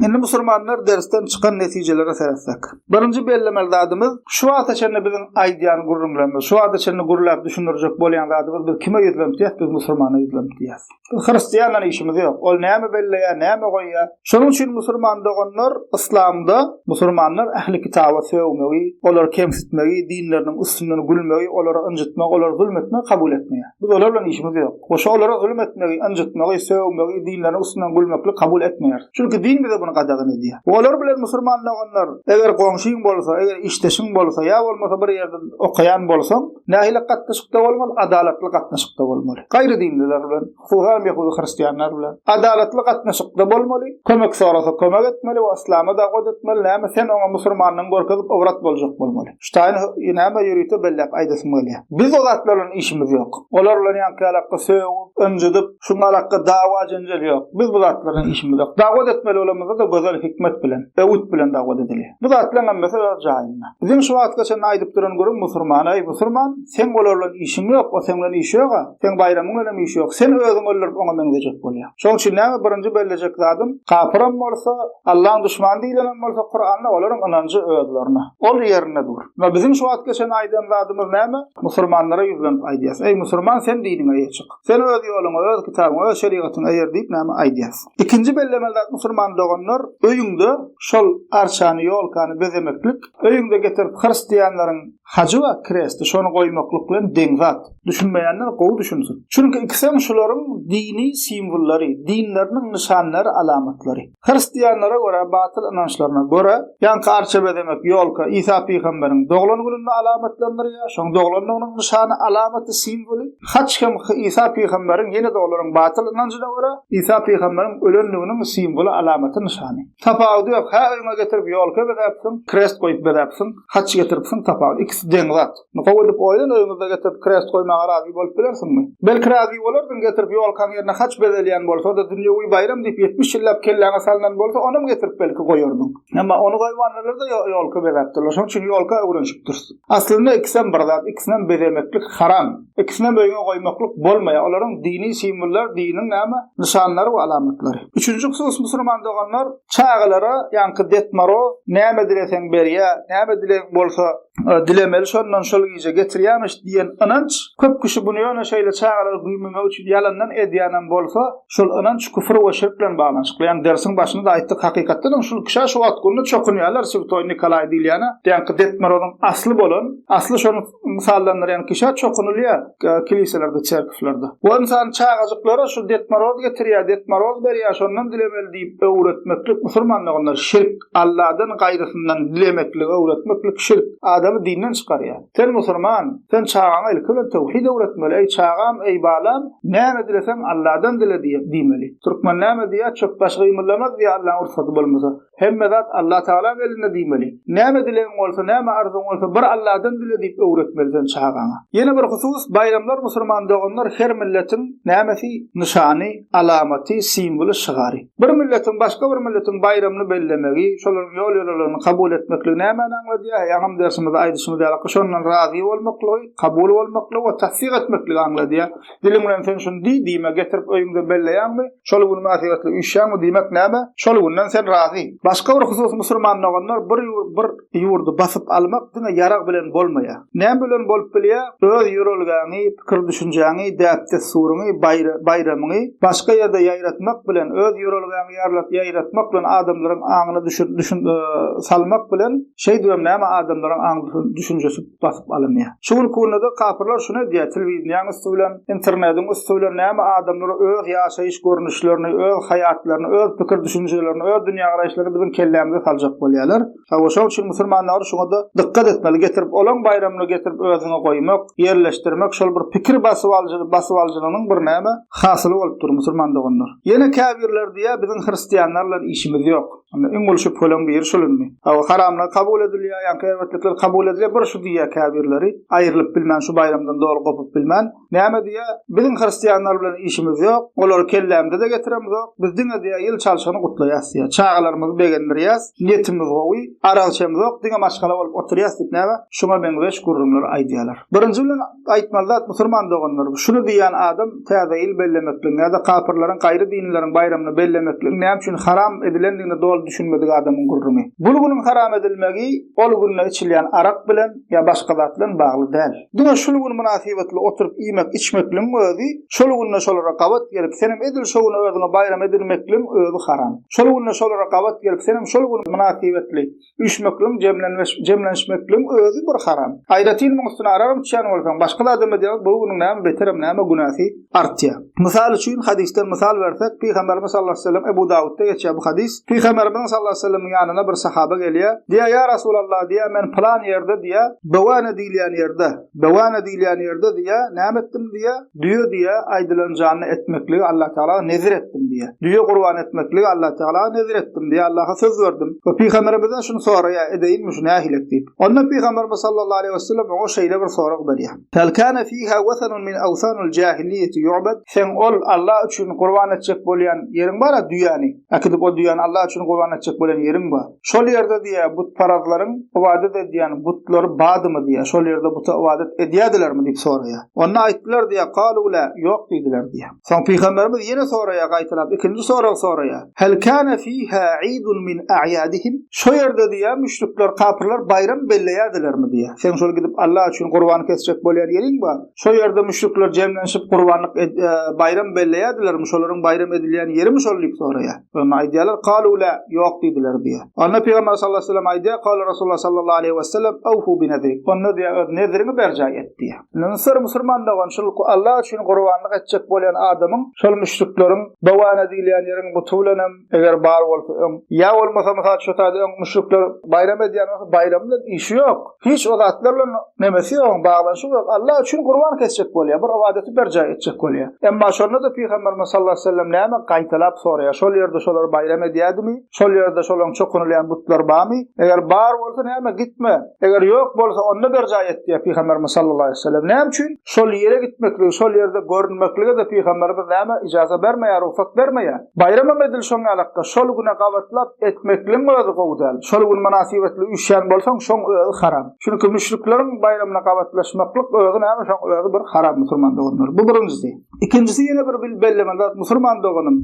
Indi musulmanlar dersden çykan netijelere seretsek. Birinji bellemeli zadymyz, şu wagta çenli biziň aýdýan gürrüňlerimiz, şu wagta çenli gürläp düşündirjek bolýan zadymyz biz kime ýüzlenip diýýäs, biz musulmana ýüzlenip diýýäs. Biz hristian bilen işimiz ýok. Ol näme belleýär, näme goýýar? Şonuň üçin musulman doganlar yslamda musulmanlar ähli kitaba sögmegi, olary kemsitmegi, dinleriniň üstünden gülmegi, olary ynjytmagy, olara zulm etmegi kabul etmeýär. Biz olar bilen işimiz ýok. We şo olara zulum etmegi, ynjytmagy, sögmegi, dinleriniň üstünden gülmeklik kabul etmeýäris. Çünki din bize muny gadagan edýär. We olar bilen musulman doganlar, eger goňşyň bolsa, eger işdeşiň bolsa, ýa bolmasa bir ýerde okaýan bolsaň, nähili gatnaşykda bolmaly? Adalatly gatnaşykda bolmaly. Gaýry dinliler bilen, hususan ýehudy hristianlar bilen adalatly gatnaşykda bolmaly. Kömek sorasa kömek etmeli we yslama dagwat etmeli. Näme sen oňa musurmanlygyňy görkezip ybrat boljak bolmaly. Şu taýyny näme ýörite belläp aýdasym gelýär. Biz o zatlar bilen işimiz ýok. Olar bilen ýaňky ýalakga sögüp, ynjydyp, şuňalakga dawa-jenjel ýok. Biz bu zatlar bilen işimiz ýok. Dawat etmeli bolamyzda-da gözel hikmet bilen, öwüt bilen dawat edilýär. Bu zatlaryň hemmesi öz jaýynda. Biziň şu wagtga çenli aýdyp duran gürrüň musurmana, eý musurman, seň olar bilen işiň ýok, o seň bilen işi ýog-a, seň baýramyň bilenem işi ýok, sen özüň öldürip oňa meňzejek bolýaň. Şoň üçin näme birinji bellejek zadym, kapyram bolsa, Allaň duşmany diýilenem bolsa Kuranda olaryň ynanjy özlerine. Ol ýerinde dur. Ynha biziň şu wagtga çenli aýdan zadymyz näme? Musurmanlara ýüzlenip aýdýas. Eý musurman sen diniňe eýe çyk. Sen öz ýoluňa, öz kitabyňa, öz şerigatyňa eýer diýip näme aýdýas. Ikinji bellemeli zat musurman doganlar öýüňde şol arçany, ýolkany bezemeklik, öýüňde getirip hristianlaryň Hajy we kresti şony goýmaklyk bilen deň zat. Düşünmeýänler gowy düşünsin. Çünki ikisem şularyň dini simwollary, dinleriniň nyşanlary, alamatlary. Hristianlara görä, batyl ynançlaryna görä, ýaňky arça bezemek, ýolka, Isa pygamberiň doglan gününi alamatlandyrýar, şoň doglanlygynyň nyşany, alamaty, simwoly. Haç hem Isa pygamberiň ýene-de olaryň batyl ynanjyna görä, Isa pygamberiň ölenliginiň simwoly, alamaty, nyşany. Tapawudy ýok, hä öýüňe getirip ýolka bezäpsiň, krest goýup bezäpsiň. Haç getiripsiň tapawut. Ikisi deň zat. Indi gowy edip oýlan öýüňizde getirip krest goýmaga razy bolup bilersiňmi? Belki razy bolardyň getirip ýolkaň ýerine haç bezelýän bolsa-da dünýewi baýram diýip 70 ýyllap kelläňe salnan bolsa onam getirip belki goýardyň. Emma ony goýmandylar-da ýolka bezäpdirler. Şonuň üçin ýolka öwrenişipdiris. Aslynda ikisem bir zat, ikisinem bezemeklik haram. Ikisinem öýüňe goýmaklyk bolmaýar. Olaryň dini simwollar, diniň näme? Nyşanlary we alamatlary. Üçünji husus musulman doganlar, çagalara ýaňky Det Moroz näme dileseň berýär, näme dilegiň bolsa dilemeli şondan şol gije getirýärmiş diýen ynanç, köp kişi buny ýöne şeýle çagalary güýmemek üçin ýalandan edýänem bolsa, şol ynanç küfür we şirk bilen baglanyşykly. Ýagny dersiň başynda-da aýtdyk, hakykatdan hem şul kişä şu wagt günde çokunýarlar Swtoý Nikolaý diýilýäne, ýaňky Det Morozyň asly bolan, asly şonuň mysallandyrýan kişä çokunylýar kiliselerde, çerkwlerde. Bu ynsan çagajyklara şu Det Moroz getirýär, Det Moroz berýär, şondan dilemeli diýip öwretmeklik musulmanlygynda şirk, Alladan gaýrysyndan dilemekligi öwretmeklik şirk, adamy dinden çykarýar. Sen musulman, sen çagaňa ilki bilen töwhid öwretmeli, eý çagam, eý balam, näme dileseň Alladan dile diýmeli. Türkmen näme diýýär, çöp başy gymyldamaz diýýär Allaň rugsady bolmasa. Hemme zat Allatagalaň elinde diýmeli. Näme dilegiň bolsa, näme arzuwyň bolsa bir Alladan dile diýip öwretmeli sen çagaňa. Ýene bir husus, baýramlar musulman doganlar her milletiň nämesi, nyşany, alamaty, simwoly, şygary. Bir milletiň başga bir milletiň baýramyny bellemegi, şolaryň ýol-ýörelgelerini kabul etmekligi nämäni aňladýar? Ýaňam dersimizde aýdyşymyz ýaly, şondan razy bolmaklygy, kabul bolmaklygy we tassyk etmekligi aňladýar. Diliň bilen sen şuny diý, diýme, getirip öýüňde belleýäňmi, şol gün mynasybetli üýşýäňmi, diýmek näme, şol günden sen razy. Başga bir husus musurman doganlar bir bir ýurdy basyp almak diňe ýarag bilen bolmaýar. Näme bilen bolup bilýär? Öz ýörelgäňi, pikir-düşünjäňi, däp-dessuryňy, baýramyňy başga ýerde ýaýratmak bilen, öz ýörelgäňi ýaýratmak bilen adamlaryň aňyna düşün salmak bilen şeýdibem näme adamlaryň aň düşünjesi basyp alynýar. Şu günki günde-de kapyrlar şuny edýär, telewideniýäň üsti bilen, internediň üsti bilen näme adamlara öz ýaşaýyş görnüşlerini, öz haýatlaryny, öz pikir-düşünjelerini, öz dünýägaraýyşlaryny biziň kellämize saljak bolýarlar. Hawa, şoň üçin musulmanlar şuňa-da dykgat etmeli. Getirip olaň baýramyny getirip özüňe goýmak, ýerleşdirmek şol bir pikir basyp alyjy, basyp alyjylygynyň bir näme hasyly bolup dur musulman doganlar. Ýene käbirleri diýýär, biziň hristianlar bilen işimiz ýok. Onda iň uly şübheleň biri şul indi. Hawa, haramlar kabul edilýär, ýaňky erbetlikler kabul edilýär, bir şu diýýär käbirleri, aýrylyp bilmän, şu baýramdan doly gopup bilmän. Näme diýýär? Biziň hristianlar bilen işimiz ýok, olary kellämize-de getiremizok, biz diňe diýýär, ýyl çalşygyny gutlaýas diýýär. Çagalarymyzy begendirýäs, niýetimiz gowy, arak içemizok, diňe maşgala bolup oturýas diýip näme, şuňa meňzeş gürrüňleri aýdýarlar. Birinji bilen aýtmaly zat, musurman doganlar, şuny diýýän adam täze ýyl bellemekligiň ýa-da kapyrlaryň, gaýry dinlileriň baýramyny bellemekligiň näme üçin. üçin haram edilendigine doly düşünmedik adamyň gürrüňi. Bul günüň haram edilmegi ol günde içilýän arak bilen ýa başga zat bilen bagly däl. Diňe şul gün mynasybetli oturyp iýmek içmekligiň özi şol günde şolara gabat gelip senem edil şo güni özüňe baýram edinmekligiň özi haram. Şol günde şolara gabat gelip senem şol gün mynasybetli Üýşmekligiň, jemlenişmekligiň özi bir haram. Aýratyn muň üstüne aragam içýän bolsaň, başga zadam edýän bu günüň näme beterem näme günäsi artýar. Mysal üçin, hadysdan mysal bersek, Pygamberimiz sallallahu aleýhi we sellem Ebu Dawutda geçýär bu hadys. Pygamberimiziň sallallahu aleýhi we sellemiň ýanyna bir sahaba gelýär. Diýýär, Ýa Rasulallah, diýýär, men pylan ýerde diýýär, Bewane diýilýän ýerde, Bewane diýilýän ýerde diýýär, näme etdim diýýär, Düýe diýýär, aýdylan janyny etmekligi Allah Tagala nezir etdim diýýär. Düýe gurban etmekligi Allah Tagala nezir etdim diýýär, Allaha söz berdim. We Pygamberimizden şuny soraýar, edeýinmi şu nähilek diýip. Onda Pygamberimiz sallallahu aleýhi we sellem oňa şeýle bir sorag berýär. Hel kana fiha wasanun min awsanil jahiliýeti yu'bad? Seň ol Allah üçin gurban etjek bolýan ýeriň bar-a düýäni. Äkidip o düýäni Allah üçin gurban etjek bolýan ýeriň bar. Şol ýerde diýýär, butparazlaryň ybadat edýän butlary bardymy diýýär, şol ýerde buta ybadat edýärdilermi diýip soraýar. Onda aýtdylar diýýär, Kalu la, ýok diýdiler diýýär. Soň pygamberimiz ýene soraýar gaýtalap, ikinji sorag soraýar. Hel kana fiha idun min a'yadihim? Şo ýerde diýýär, müşrikler, kapyrlar baýram belleýärdilermi diýýär. Seň şol gidip Allah üçin gurban kesjek bolýan ýeriň bar. Şo ýerde müşrikler jemlenişip gurbanlyk baýram belleýärdilermi, şolaryň baýram edilýän ýerimi şol diýip soraýar. Onda aýdýarlar, Kalu la, ýok diýdiler diýýär. Onda Pygamber sallallahu aleýhi we sellem aýdýar, Kala Rasulullah sallallahu aleýhi we sellem, Awfu bi nezrik. Onda diýýär, öz nezriňi berjaý et diýýär. Indi Müsür musulman dogan şul Allah üçin gurbanlyk etjek bolýan adamyň şol müşrikleriň Bewana diýilýän ýeriň buty bilenem eger bar bolsa öň, ýa bolmasa mysal şu taýda öň müşrikler baýram edýän bolsa baýram bilen işi ýok. Hiç o zatlar bilen nemesi ýok, baglanyşygy ýok. Allah üçin gurban kesjek bolýar, bir ybadaty berjaý etjek bolýar. Emma şonda-da Pygamberimiz sallallahu aleýhi we sellem näme gaýtalap soraýar, şol ýerde şolar baýram edýärdimi? Şol ýerde şolaryň çokunylýan butlary barmy? Eger bar bolsa näme gitme. Eger ýok bolsa onda berjaý et diýýär Pygamberimiz sallallahu aleýhi we sellem. Näme üçin? Şol ýere gitmekligi, şol ýerde görünmeklige-de Pygamberimiz näme ijaza bermeýär, rugsat bermeýär. Baýramam edil şoň ýalakda, şol güne gabatlap etmekligiň özi gowy däl. Şol gün mynasybetli üýşýän bolsaň, şoň özi haram. Çünki müşrikleriň baýramyna gabatlaşmaklyk özi näme, şoň özi bir haram musurman doganlar. Bu birinjisi. Ikinjisi ýene bir bellemeli zat musurman doganym.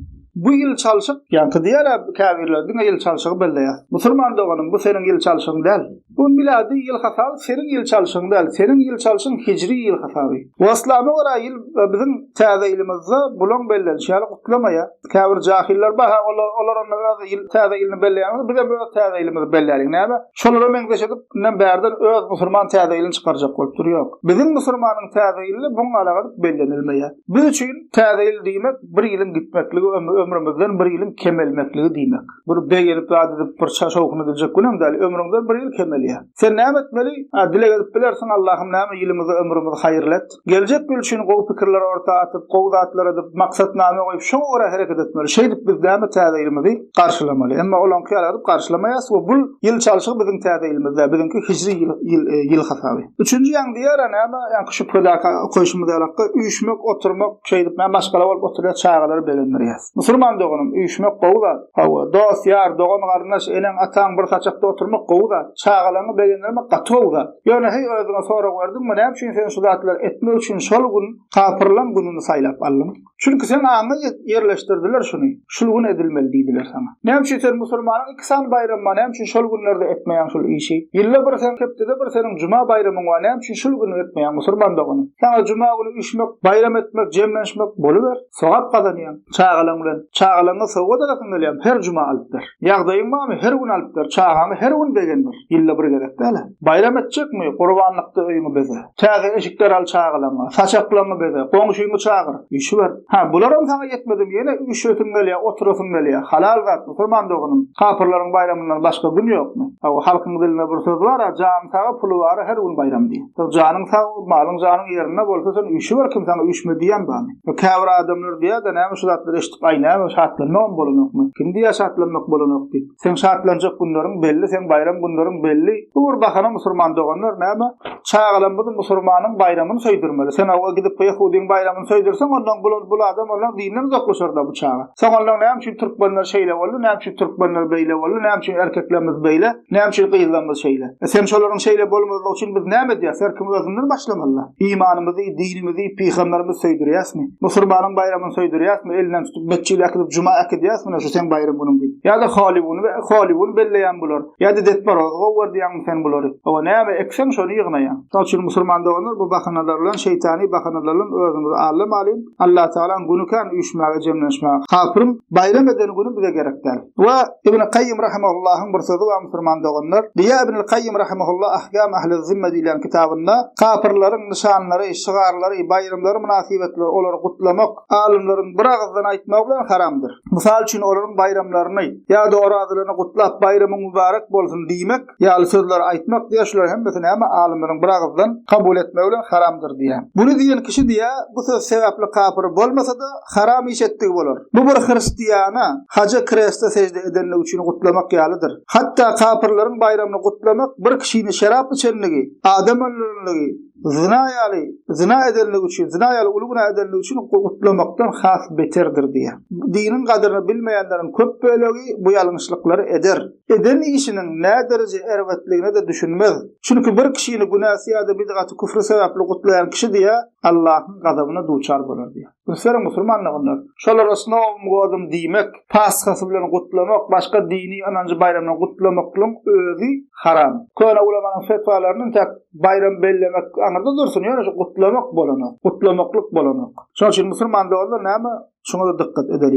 Bu ýyl çalşyk, ýaňky diýýär-ä käbirler diňe ýyl çalşygy belleýär. Musurman doganym, bu seniň ýyl çalşygyň däl. Bu milady ýyl hasaby seniň ýyl çalşygyň däl, seniň ýyl çalşyň hijri ýyl hasaby. We yslama görä ýyl biziň täze ýylymyzda bulaň bellenişi ýaly gutlamaýar. Käbir jahiller bar, ha olar olar onda öz ýyl täze ýylyny belleýän bolsa bizem öz täze ýylymyzy belläliň. Näme? Şolara meňzeş edip indem bärden öz musurman täze ýylyny çykarjak bolup dur. Ýok. Biziň musurmanyň täze ýyly buň alaga edip bellenilmeýär. Biz üçin täze ýyl diýmek bir ýylyň gitmekligi ömrümizden bir ýylyň kemelmekligi diýmek. Bir begenip zat edip bir şowhun ediljek günem däl, ömrüňden bir ýyl kemelýär. Sen näme etmeli? A, dileg edip bilersiň, Allahym näme ýylymyzy, ömrümizi haýyrly et. Geljek ýyl üçin gowy pikirleri orta atyp, gowy zatlar edip, maksatnama goýup, şoňa görä hereket etmeli. Şeýdip biz näme täze ýylymyzy garşylamaly. Emma olaňky ýaly edip garşylamaýas we bul ýyl çalşygy biziň täze ýylymyz däl, biziňki hijri ýyl, ýyl, ýyl hasaby. Üçünji ýaň diýer-ä näme, ýaňky şübhedäki okaýşymyz ýalakda üýşmek, oturmak, şeýdip näme maşgala bolup oturýas, çagalary begendirýäs. Musulman doganym, üýşmek gowy zat. Hawa, dost, ýar, dogan-garyndaş, eneň, ataň bir saçakda oturmak gowy zat. Çagalaryňy begendirmek gaty gowy zat. Ýöne heý özüňe sorag berdiňmi, näme üçin sen şu zatlary etmek üçin şol gün kapyrlaň gününi saýlap aldyň? Çünki seň aňyňa ýerleşdirdiler şuny, şul gün edilmeli diýdiler saňa. Näme üçin sen musulmanyň iki sany baýramy bar, näme üçin şol günlerde etmeýäň şul işi? Ýylda bir sen, hepdede bir seniň juma baýramyň bar, näme üçin şul gün etmeýäň musulman doganym? Saňa juma güni üýşmek, baýram etmek, jemlenişmek boluber. Sogap gazanýaň çagalaň bilen. Çagalaňa sowgat alasyň gelýärmi? Her juma alyp ber. Ýagdaýyň barmy? Her gün alyp ber. Çagaňy her gün begendir. Ýylda bir gezek däl-ä. Baýram etjekmi? Gurbanlykda öýüňi beze. Täze eşikler al çagalaňa. Saçaklaňy beze. Goňşyňy çagyr. Üýşüber. Hä, bularam saňa ýetmedimi? Ýene üýşesiň gelýär, oturasyň gelýär. Halal zat, musulman doganym. Kapyrlaryň baýramyndan başga gün ýokmy? Hawa, halkyň dilinde bir söz bar-a, jany saga, puly bara her gün baýram diýip. Sen janyň sag, malyň janyň ýerinde bolsa sen üýşüber, kim saňa üýşme diýen barmy? Käbir adamlar diýýär-de, näme şu zatlary eşidip, aý näme şatlanmagam bolanokmy? Kim diýýär şatlanmak bolanok diýip? Seň şatlanjak günleriň belli, seň baýram günleriň belli. goýmaly. Bu bir bahana musurman doganlar näme? Çagalarymyzy musurmanyň baýramyny söýdürmeli. Sen hawa gidip ýehudyň baýramyny söýdürseň ondan bul bul adam ondan dinden uzaklaşarda bu çaga. Soň ondan näme üçin türkmenler şeýle boldy, näme üçin türkmenler beýle boldy, näme üçin erkeklerimiz beýle, näme üçin gyzlarymyz şeýle. E sen şolaryň şeýle bolmazlygy üçin biz näme edýäs? Her kim özünden başlamalyda. Imanymyzy, dinimizi, pygamberimizi söýdürýäsmi? Musurmanyň baýramyny söýdürýäsmi? Elinden tutup metjide äkidip juma äkidýäsmi şu seň baýram günüň diýip. Ýa-da Hollywood Hollywood belleýän bular. Ýa-da Ded Morozy gowy gör diýýäňmi sen bulary? Hawa, näme ekseň, şony ýygnaýaň. Şonuň üçin musulman doganlar bu bahanalar bilen, şeýtany bahanalar bilen özümizi aldamalyň. Allatagalaň güni kän üýşmäge, jemlenişmäge. Kapyryň baýram eden güni bize gerek däl. We Ibn Kaýýym rahimahullahyň bir sözi bar musulman doganlar. Diýýär Ibn Kaýýym rahimahullah Ahkam ahli zimme diýlen kitabynda, Kapyrlaryň nyşanlary, şygarlary, baýramlary mynasybetli olary gutlamak alymlaryň bir agyzdan aýtmagy bilen haramdyr. Mysal üçin, olaryň baýramlaryny ýa-da orazalarny gutlap, Baýramyň mübärek bolsun diýmek ýaly sözleri aýtmak diýýär, şularyň hemmesi näme, alymlaryň bir agyzdan kabul etmegi bilen haramdyr diýýär. Muny diýen kişi diýýär, bu söz sebäpli kapyr bolmasa-da, haram iş etdigi bolar. Bu bir hristiana haja kreste sežde edenligi üçin gutlamak ýalydyr. Hatda kapyrlaryň baýramyny gutlamak bir kişini şerap içenligi, adam öldürenligi, Zyna ýaly zyna edenligi üçin, zyna ýaly uly günä edenligi üçin gutlamakdan has beterdir diýýär. Diniň gadyryny bilmeýänleriň köp bölegi bu ýalňyşlyklary eder. Eden işiniň nädereje erbetligine-de düşünmez. Çünki bir kişini günäsi ýa-da bidgaty küfri sebäpli gutlaýan kişi diýýär, Allahyň gazabyna duçar bolar diýýär. Üns beriň musulman doganlar. Şolara s nowym godym diýmek, Pashasy bilen gutlamak, başga dini ynanjy baýramyny gutlamaklygyň özi haram. Köne ulamanyň fetwalaryny intäk baýram bellemek aňyrda dursun, ýöne şu gutlamak bolanok. Gutlamaklyk bolanok. Şonuň üçin musulman doganlar näme? Şuňa-da dykgat edeliň.